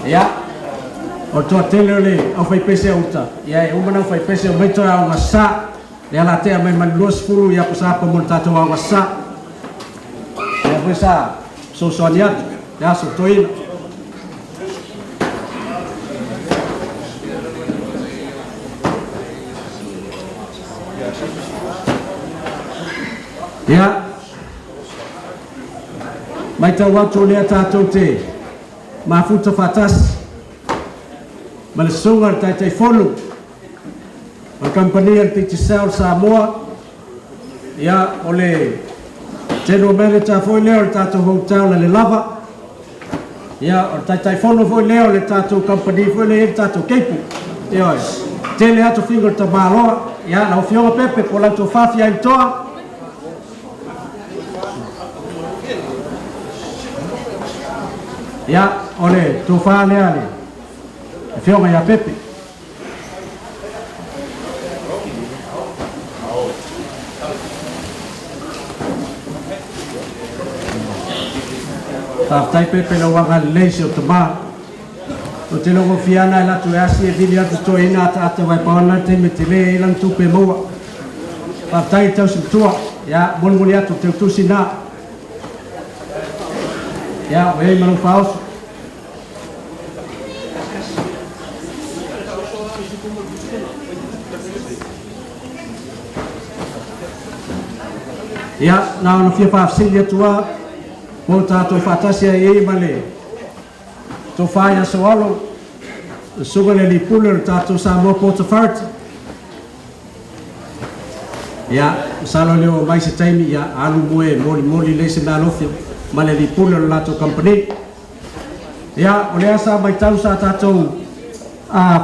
Speaker 2: Ia, o le toatele o le aufaipese a uta, ia e uma ona aufaipese omai toe aoga sa. Lea la tea mai ma le 20 ia pusaapa mo le tatou aoga sa. Lea foi sa fesoasoani atu le aso toeaina. Ia, matau atu o lea tatou te mafuta faatasi ma le susuga i le Taitaifono o le Kamupani a le Digicel Samoa, ia, o le General Manager foi lea o le tatou hotel a le Lava, ia, o le Taitaifono foi lea o le tatou kamupani foi lea e i ai le tatou cable. Ioe, tele lava tofiga o le tamaloa. Ia, lau Afioga Pepe po o lau tofa Fiailitoa. Ia, o le tofa lea a le Afioga ia Pepe. Faafetai Pepe lau agalelei si ou tama. Ou te logo fia ana e latu e asi e vili atu toeaina ataata wai pau ana le taimi e tele ai lana tupe e maua. Faafetai i tausi matua. Ia, molimoli atu teu tusi na. Ia, ua i ai ma lou faaoso. Ia, na ona fia faafesili atu lava, po o tatou faatasi ai i ma le Tofa ia Soalo, le Susuga i le Alii Pule o le tatou Samoa Port Authority. Ia, masalo e le oo mai se taimi, ia, alu moe e molimoli lei se meaalofi ma le Alii Pule o le latou kamupani. Ia, o lea sa matau sa tatou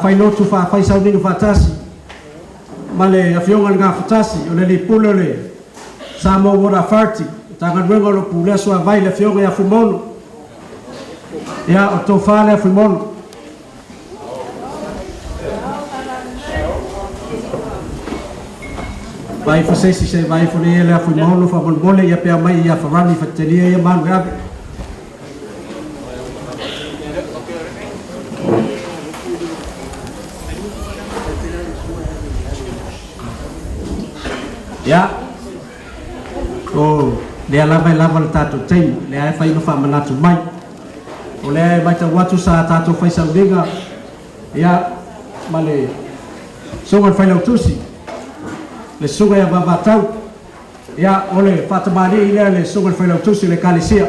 Speaker 2: fai lotu fai sauniga faatasi ma le Afioga i le Gafatasi, o le Alii Pule o le Samoa Water Authority, Matagaluega o lo o pulea suavai, le Afioga ia Fuimaono. Ia, o le tofa lea Fuimaono. Vaai ifo se isi se i vaai ifo nei e le Fuimaono faamolemole ia pe aumai ia Farani fatelia ia malu e ave. Ia, o lea lava e lava le tatou taimi, lea e fai ma faamanatu mai. O lea e matau atu sa tatou fai sauniga, ia, ma le Susuga i le Failautusi, le Susuga ia Vavatau, ia, o le faatamalii lea le Susuga i le Failautusi o le Ekalesia.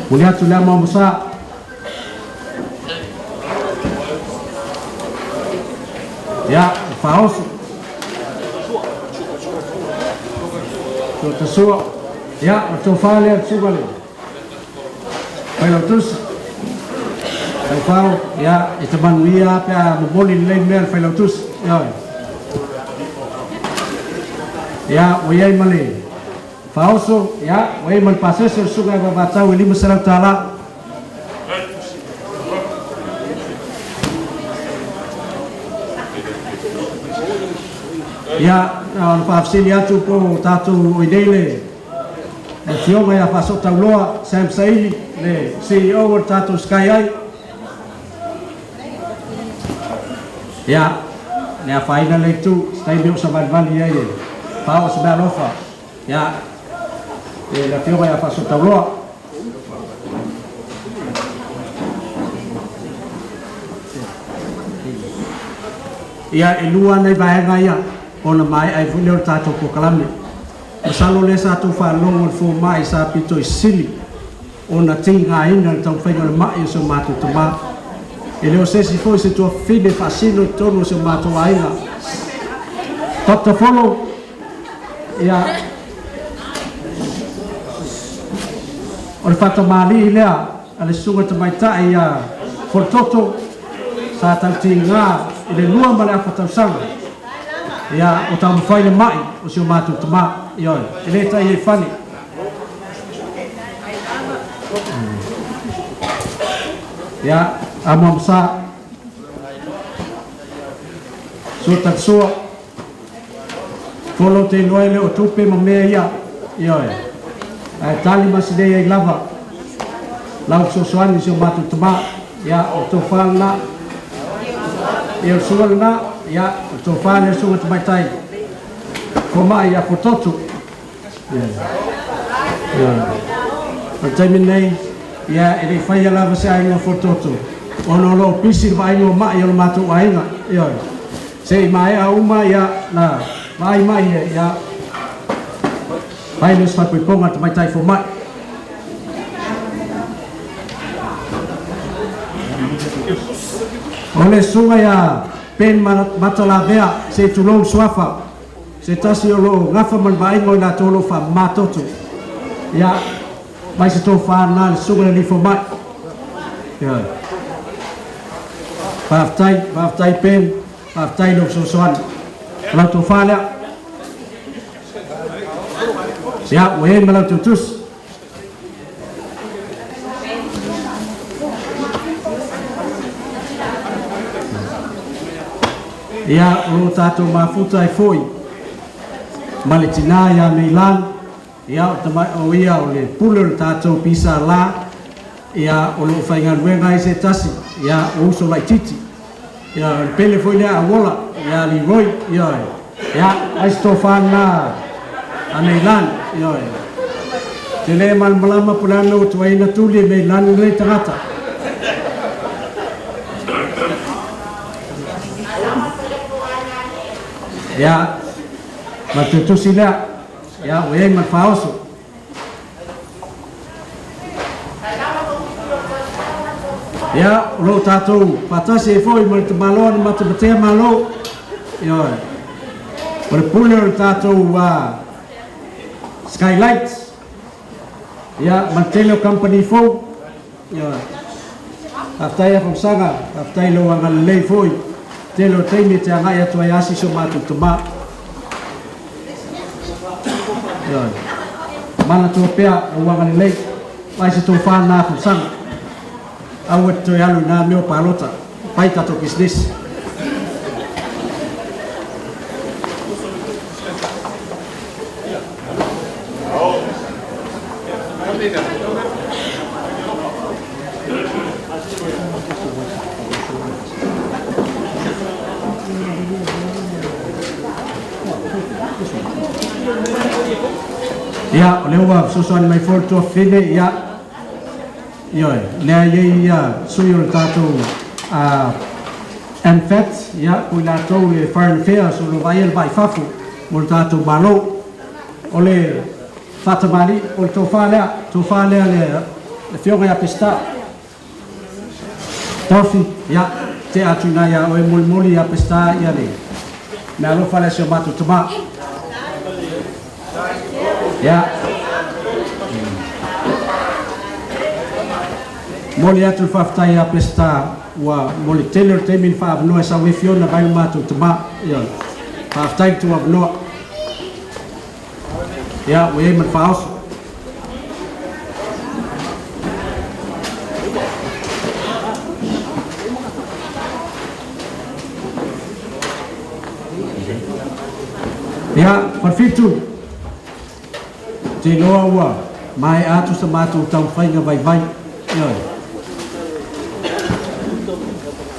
Speaker 2: Momoli atu le amoamosa. Ia, faaoso. Sua. Ia, o le tofa lea le susuga le Failautusi. Taufao, ia, e te manuia pe a momoli lelei mea le Failautusi. Ioe. Ia, ua i ai ma le faaoso, ia, ua i ai ma le pasese o le susuga ia Vavatau e $500. Ia, na ona faafesili atu po o tatou o i nei le Afioga ia Faasootauloa Sam Saili, le CEO o le tatou Sky Eye. Ia, le afaina le itu, se taimi o savalivali ai e faaoo se meaalofa. Ia, e le Afioga ia Faasootauloa. Ia, e lua nai vaega ia ona maea ai foi lea o le tatou polokalame. Masalo lea sa tou faalogo i le fomai sa pito i sili ona tigaina le taumafaiga o le mai o si o matou tama. E le o se isi foi se tuafafine faasino i totonu o si o matou aiga. Doctor Folo, ia, o le faatamalii lea a le susuga tamaitai ia Folototo sa tautiga i le 2.5 tausaga. Ia, o taumafai le mai o si o matou tama. Ioe, e le tai ai fale. Ia, amoamosa. Sua tatasua. Folo te iloa e le o tupe ma mea ia. Ioe. Ae tali ma sinei ai lava. Lau fesoasoani i si o matou tama. Ia, o le tofa lena. Ia, o le susuga lena. Ia, o le tofa lea susuga tamaitai. Fomai ia Pototo. Ia. Ia. O le taimi lenei, ia, e le i faia lava se aiga o Pototo, ona o lo o pisi le vaaiga o mai o le matou aiga. Ia. Se i maea uma, ia, na vaai mai, ia, fai lea o se faaipoipoga a le tamaitai fomai. O le susuga ia Ben Matalavea, se i tulou le suafa, se tasi o lo o gafa ma le vaaiga o i latou o lo o faamama toto. Ia, mai se tofa lena le susuga i le alii fomai. Ioe. Faafetai, faafetai Ben, faafetai i lou fesoasoani. O lau tofa lea. Ia, ua i ai ma lau tautusi. Ia, o lo o tatou mafuta ai foi ma le tinā ia Meilan, ia, o, tama, o ia o le pule o le tatou PSL, ia, o lo o faigaluega ai se tasi, ia, o uso laititi. Ia, o le pele foi lea a Uola, ia Leroy, ioe. Ia, ai se tofa lena a Meilani, ioe. Te le malamalama po o le a le mea ua tuuaiina Tuli e Meilani lenei tagata. Ia, ma le tusi lea, ia, ua i ai ma le faaoso. Ia, o lo o tatou faatasi ai foi ma le tamaloa na matematea Malo. Ioe. O le pule o le tatou Skylight. Ia, ma le tele o kamupani fou. Ioe. Faafetai ia Fausaga, faafetai i lou agalelei foi. Tele o taimi e te agai atu ai asi si o matou tama. Ioe. Manatua pea lou agalelei. Vaai se tofa lena Fausaga. Aua e te toe alu i na mea o palota. Fai tatou pisinisi. Ia, o lea ua fesoasoani mai foi le tuafafine, ia, ioe, lea e i ai ia sui o le tatou MFAT, ia, po o i latou le Foreign Affairs o lo o vaaia le va i fafo mo le tatou Malo. O le faatamalii, o le tofa lea, tofa lea le Afioga ia Peseta. Tofi, ia, tea atu i ina ia oe molimoli ia Peseta ia le meaalofa lea a si o matou tama. Ia. Momoli atu le faafetai ia Peseta ua mo le tele o le taimi na faaavanoa e sau ai Fiona vae lo matou tama. Ioe. Faafetai le tuuavanoa. Ia, ua i ai ma le faaoso. Ia, Falefitu, ou te iloa ua maea atu sa matou taumafaiga vaivai. Ioe.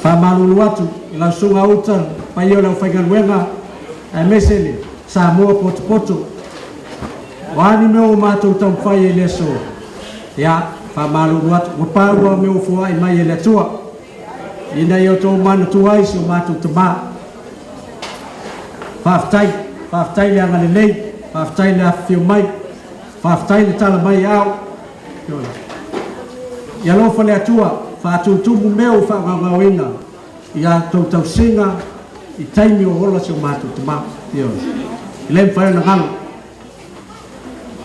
Speaker 2: Faamalulu atu i lau susuga Uta, paia o le aufaigaluega, aemaise le Samoa potopoto. O a ni mea ua matou taumafai ai i le aso, ia, faamalulu atu, ua pau lava mea ua foai mai e le Atua, ina ia outou manatua ai si o matou tama. Faafetai, faafetai le agalelei, faafetai le afifio mai, faafetai le tala mai ao. Ia alofa le Atua, faatutumu mea ua faagaogaoina i a outou tausiga i taimi o ola si o matou tama. Ioe. E le mafai ona galo.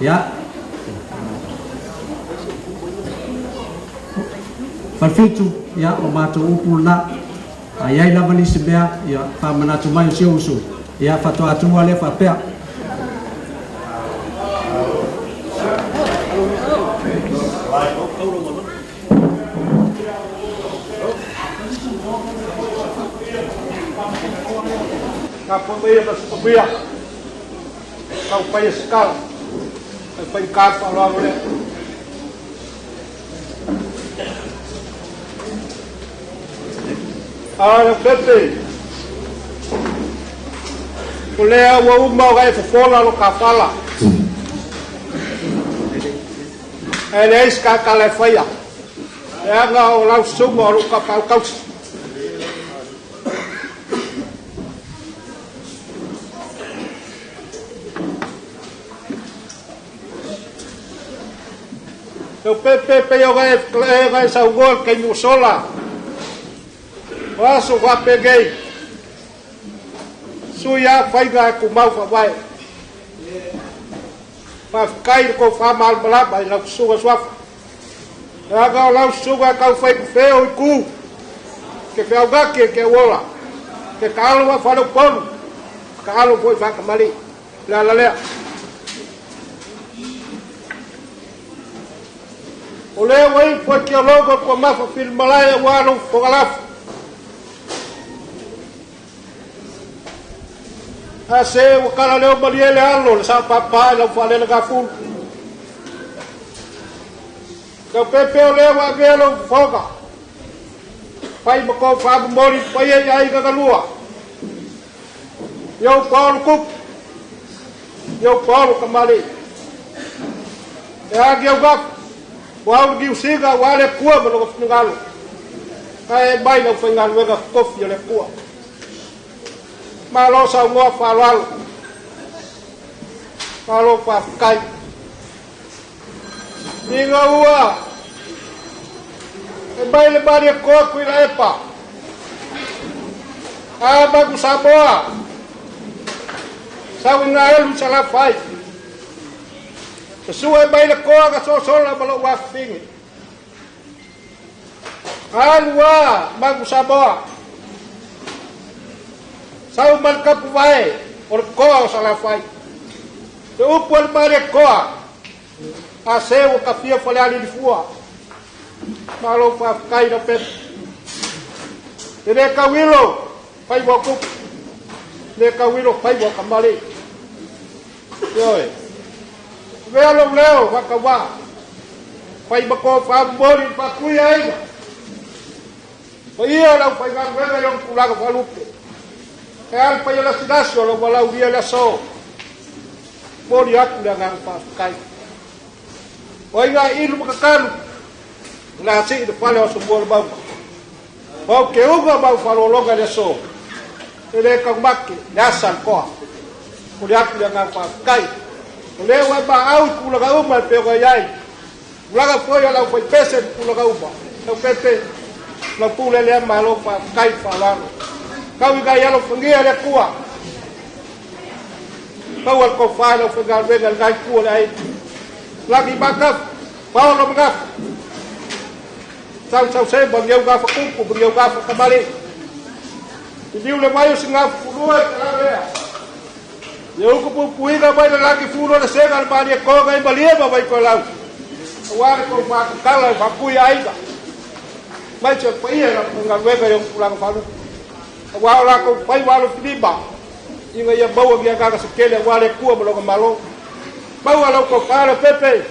Speaker 2: Ia. Falefitu, ia, o matou upu lena. A i ai lava nisi mea, ia, faamanatu mai o si ou uso, ia, faatoa atu lava lea faapea.
Speaker 4: Tapuai maia ma se manuia. Tau pai e se tala. Tau pai i ka faaaloalo lea. A Leaupepe, o lea ua uma ona e fofola lo ta fala. Ae leai se ta tala e faia, leaga o lau susuga o lou tapaau tausi. Leaupepe, pei ona e saunoa i le taimi ua sola, o aso faapenei, sui lava faiga e tumau faavae. Faafetai i le tofa malamalama i lau susuga Suafa. Leaga o lau susuga e tau fai feo i tu, ke feaugaki e ke auola, ke taalo faafaleupolu, taalo foi faatamalii. Le ala lea. O lea ua iu foi ke ologo kua mafa filimalae aua lou fofoga lafo. A se ua kala leo malie le alo le sao papa i lau faalele gafulu. Leaupepe o lea ua avea lou fofoga. Fai ma kou faamomoli paia i aiga galua. I ou paolo kupu, i ou paolo kamali'i. E agi au gafa, ua au le giusiga ua ale Atua ma lona finagalo. Ae mai lau faigaluega tofi o le Atua. Malo saunoa faaaloalo. Malo faafetai. Ina ua e mai le Malietoa Tuilaepa, a Manu Samoa, sau i elu i Salafai. Sua e mai le toa na sosola ma lou afifine. Alu a Manu Samoa, sau ma le tapuvae o le toa o Salafai. Le upu a le Malietoa, a se ua tafia Falealilifua. Malo faafetai Leaupepe. E le tauilo faiva o tupu, le tauilo faiva o kamali'i. Ioe. Avea lou leo faatauvaa, fai ma tofa momoli i faatui aiga. Paia o le aufaigaluega i ona tulaga faalupe. E a le paia lasilasi o lau valaulia i le aso. Momoli atu le agaga faafetai. O ai gaʻilu ma kakalu o le a sii le fale o Asomua le mauga. Ma ou te uga ma ou faalologa i le aso, e le taumate le asa a le toa. Momoli atu le agaga faafetai. O lea ua e maau i tulaga uma e pei ona i ai. Tulaga foi o le aufaipese ma tulaga uma. Leaupepe, o lau pule lea malo faafetai le faaaloalo. Tau ina ia alofagia e le Atua. Maua le tofa i le aufaigaluega i lena itu o le aiga. Lagi Matafu, Paolo Magafu, Sausau Sema, Niau Gafa Kupu, Niau Gafa Kamali'i. Liliu le vai o Sigafufulua i Talalea. Ia uku puipuiga mai le lagi fulu o le sega le malie toga i malie ma Vaitoelau. Aua le tou faatatala i faapui aiga. Aemaise o le paia i le galuega i ona tulaga faalupe. Aua o latou faiva alofilima ina ia maua ni agaga se tele aua le Atua ma Lona Malo. Maua lau tofa Leaupepe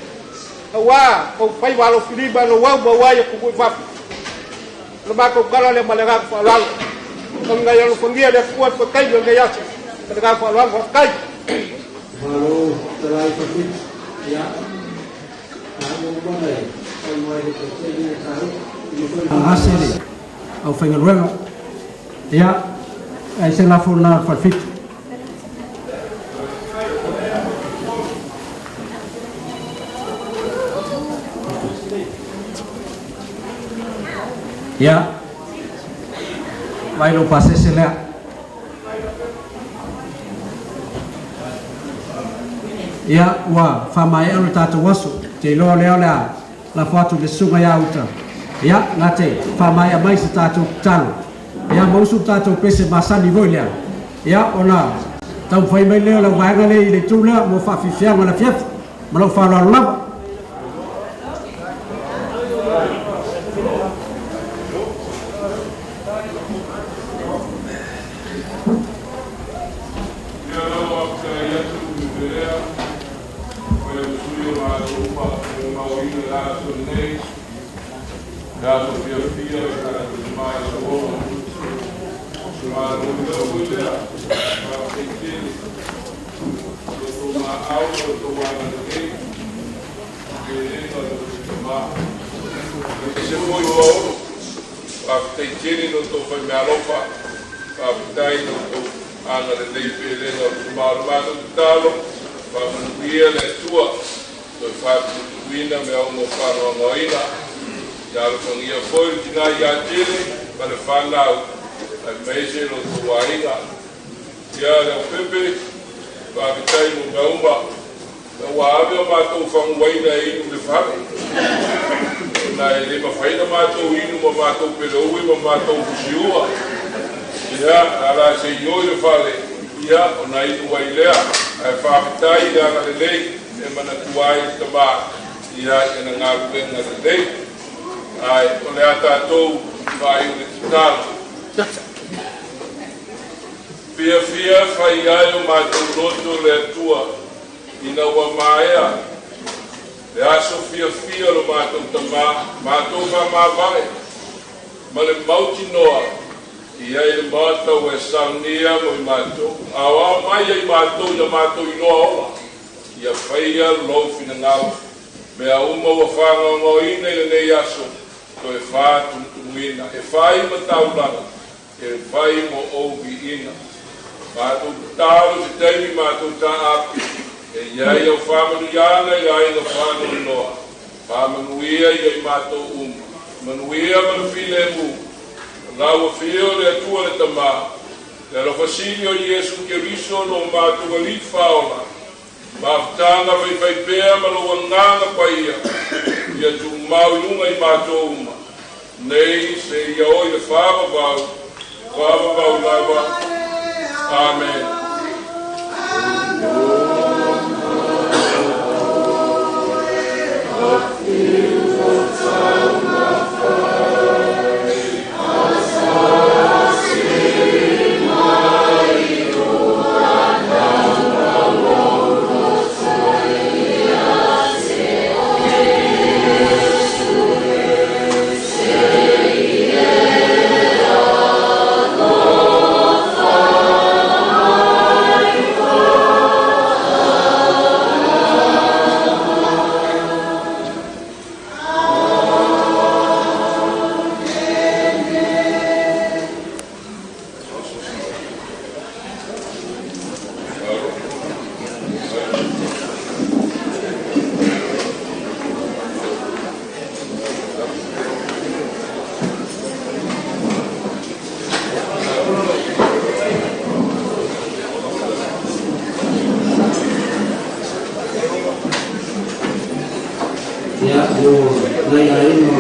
Speaker 4: aua tou faiva alofilima e louau maua ai atunuu i fafo. O le matou tala lea ma le agaga faaaloalo. Tau ina ia alofagia le Atua i le taimi o lenei aso. Ma le agaga faaaloalo, faafetai.
Speaker 2: Malo talai Fafiti. Ia, Ase le aufaigaluega. Ia, ai se lafo lena a le Falefitu. Ia, vaai lou pasese lea. Ia, ua faamaea lo tatou aso. Te iloa lea o le a lafo atu i le susuga ia Uta. Ia, na te faamaea mai se tatou tatalo. Ia, ma usu le tatou pese masani foi lea. Ia, ona taumafai mai lea o lau vaega lea i le itu lea mo faafiafiaga o le afiafi. Ma lou faaaloalo lava.
Speaker 5: Ia lau faafetai atu i Pelea, o le sui o matou uma e mauaina le aso lenei, le aso fiafia o le tatou tama i Samoa. Malo lea foi lea, faafetai tele i lo outou maau ma lo outou agalelei i pelega o le tou tama. Aemaise foi o Aolo. Faafetai tele i lo outou faimeaalofa, faafetai i lo outou agalelei i pelega o le tama. O le matou tatalo, faamanuia le Atua, toe faatumutuuina mea uma o faanoanoaina. Ia alofagia foi le tina ia Tele ma le fanau, aemaise lo outou aiga. Ia Leaupepe, faafetai mo mea uma. Ua ave o matou faguaina e inu i le fale, ona e le mafai ona matou inu ma matou peleue ma matou fusiua. Ia, ala se i o i le fale, ia, ona inu ai lea. Ae faafetai i le agalelei e manatua ai le tama, ia, i ana galuega lelei. Ae o le a tatou faaiu le tatalo. Fiafia fai ai o matou loto le Atua ina ua maea le aso fiafia o lo matou tama, matou faamavae ma le mautinoa i ai le Maota ua e saunia mo i matou. Aoao mai ia i matou ia matou iloa ola, ia faia lou finagalo. Mea uma ua faagaogaoina i lenei aso, toe fātumutumuina, e fai ma taulaga, e fai mo ou viiga. Matou tatalo se taimi matou taape, e i ai au faamanuiaga i le aiga faanoanoa. Faamanuia ia i matou uma. Manuia ma le filemu. O lau afio le Atua le Tama, le alofa sili o Iesu Keriso lo matou Alii Faaola, mafutaga faifaipea ma lou Agaga Paia, ia tumau i luga i matou uma, nei seia oo i le faavavau, faavavau lava. Amene.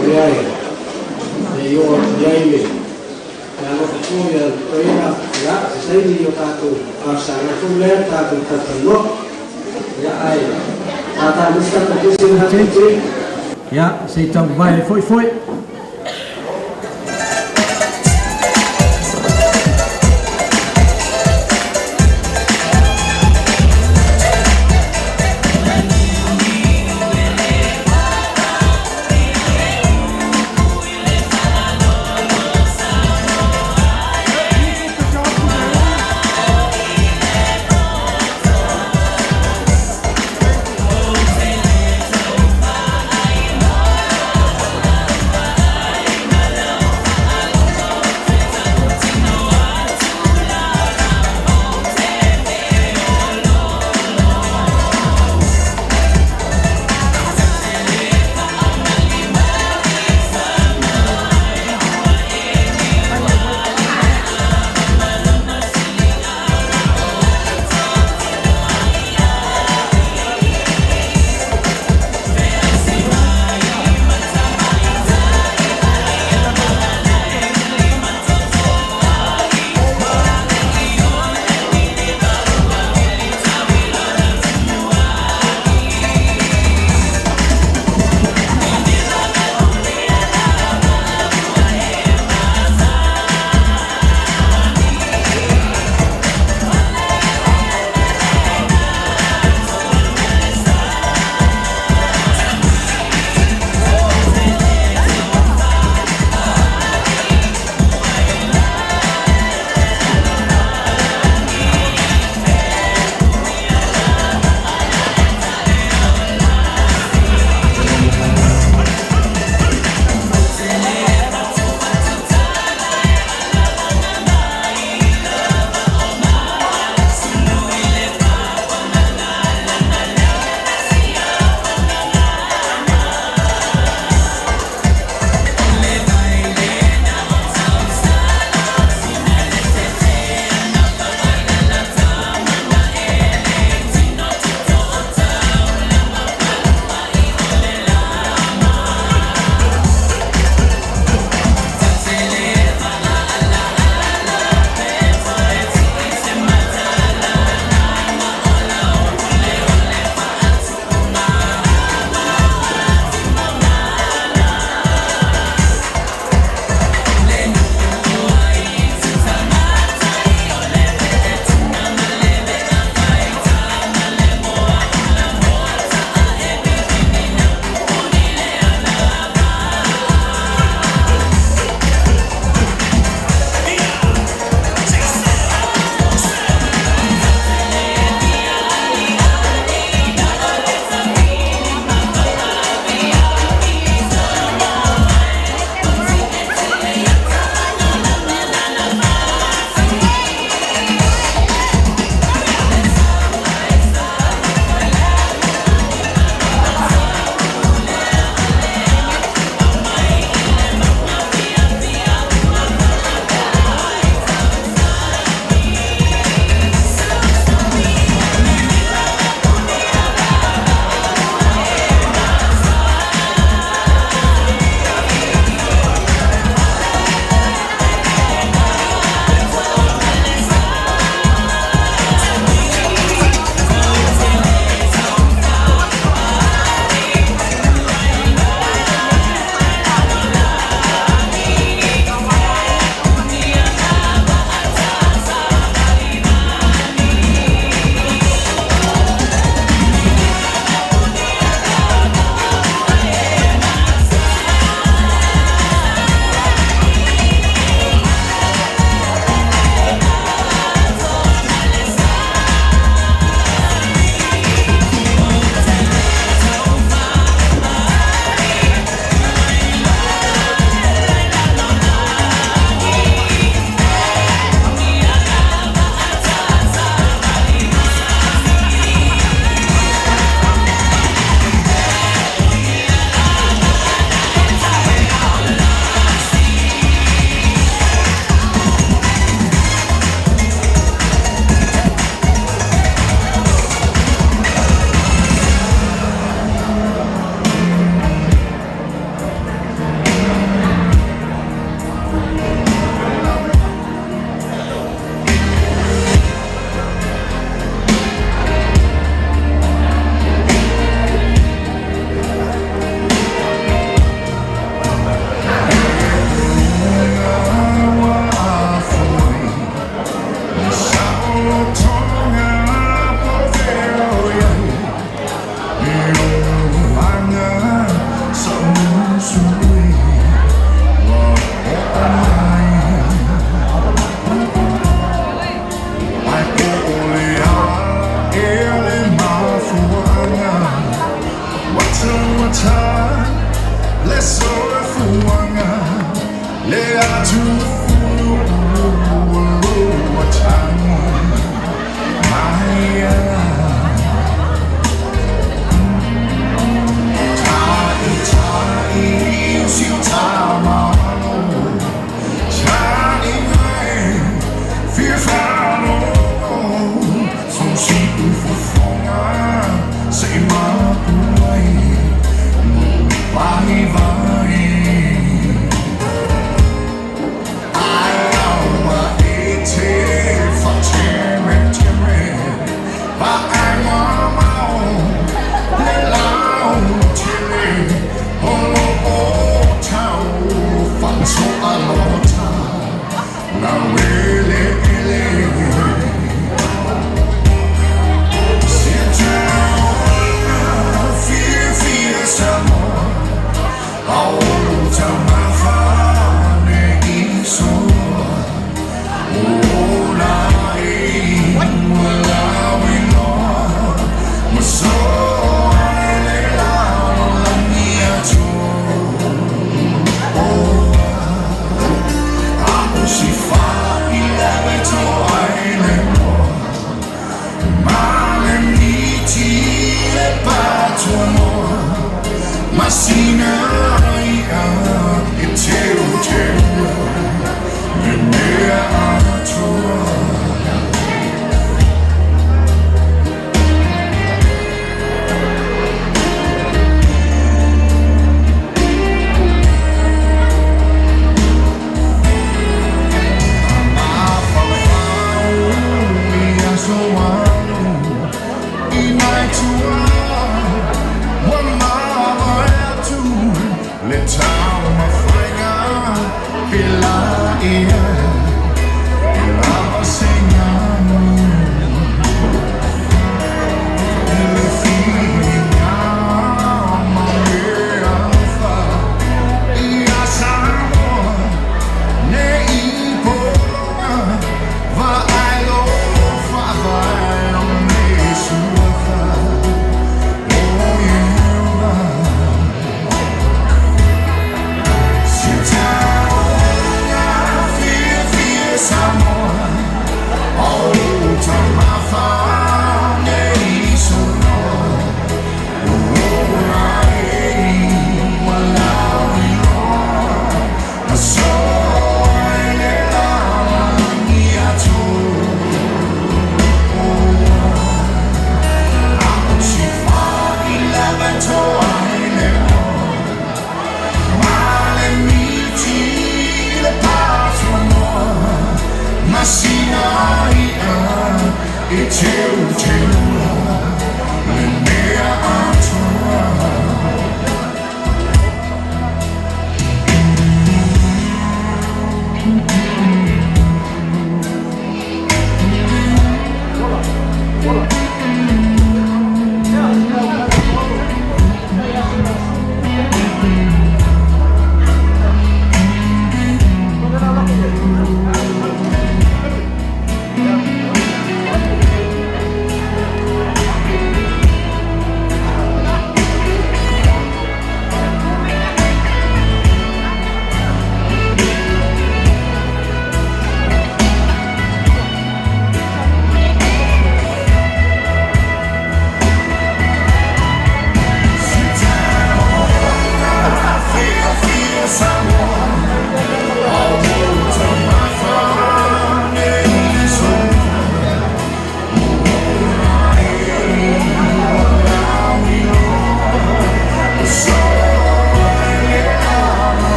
Speaker 2: O lea e le i oo atu i ai le le alofa foi a le toeaina, ia, se taimi o tatou talosaga foi lea tatou talatalanoa. Ia, ae tata mai se tatou kesi lena tele. Ia, se i tauvae foifoe.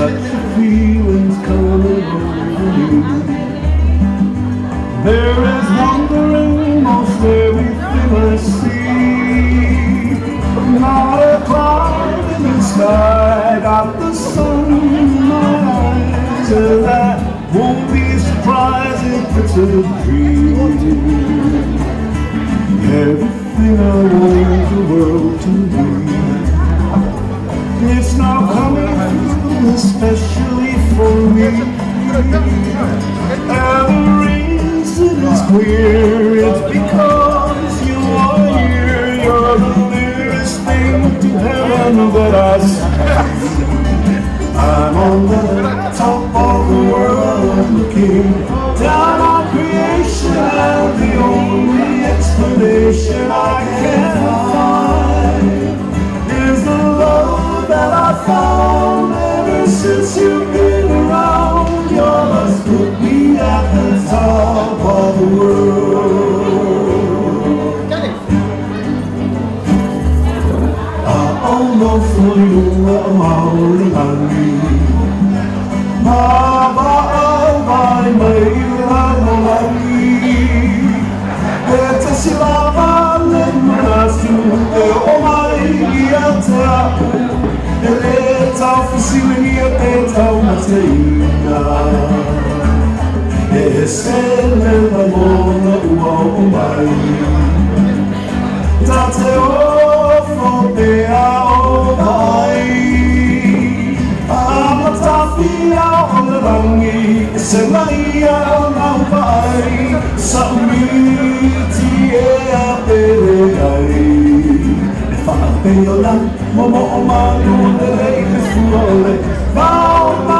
Speaker 4: Such a feeling's coming over me. There is wonder in most everything I see. Not a cloud in the sky, got the sun in my eyes, and I won't be surprised if it's a dream. Everything I want the world to be, it's now coming through, especially for me. And the reason is clear, it's because you are here. You're the nearest thing to heaven that I see. I'm on the top of the world looking down on creation, and the only explanation I can find is the love that I found ever since you've been around. Your love's put me at the top of the world. Tate o fo te ao mai Amatawhia o le rangi E se mai au nau vai Sa miti e a pere ai E whaapeo la momo o manu o le lei le fua o le Vao.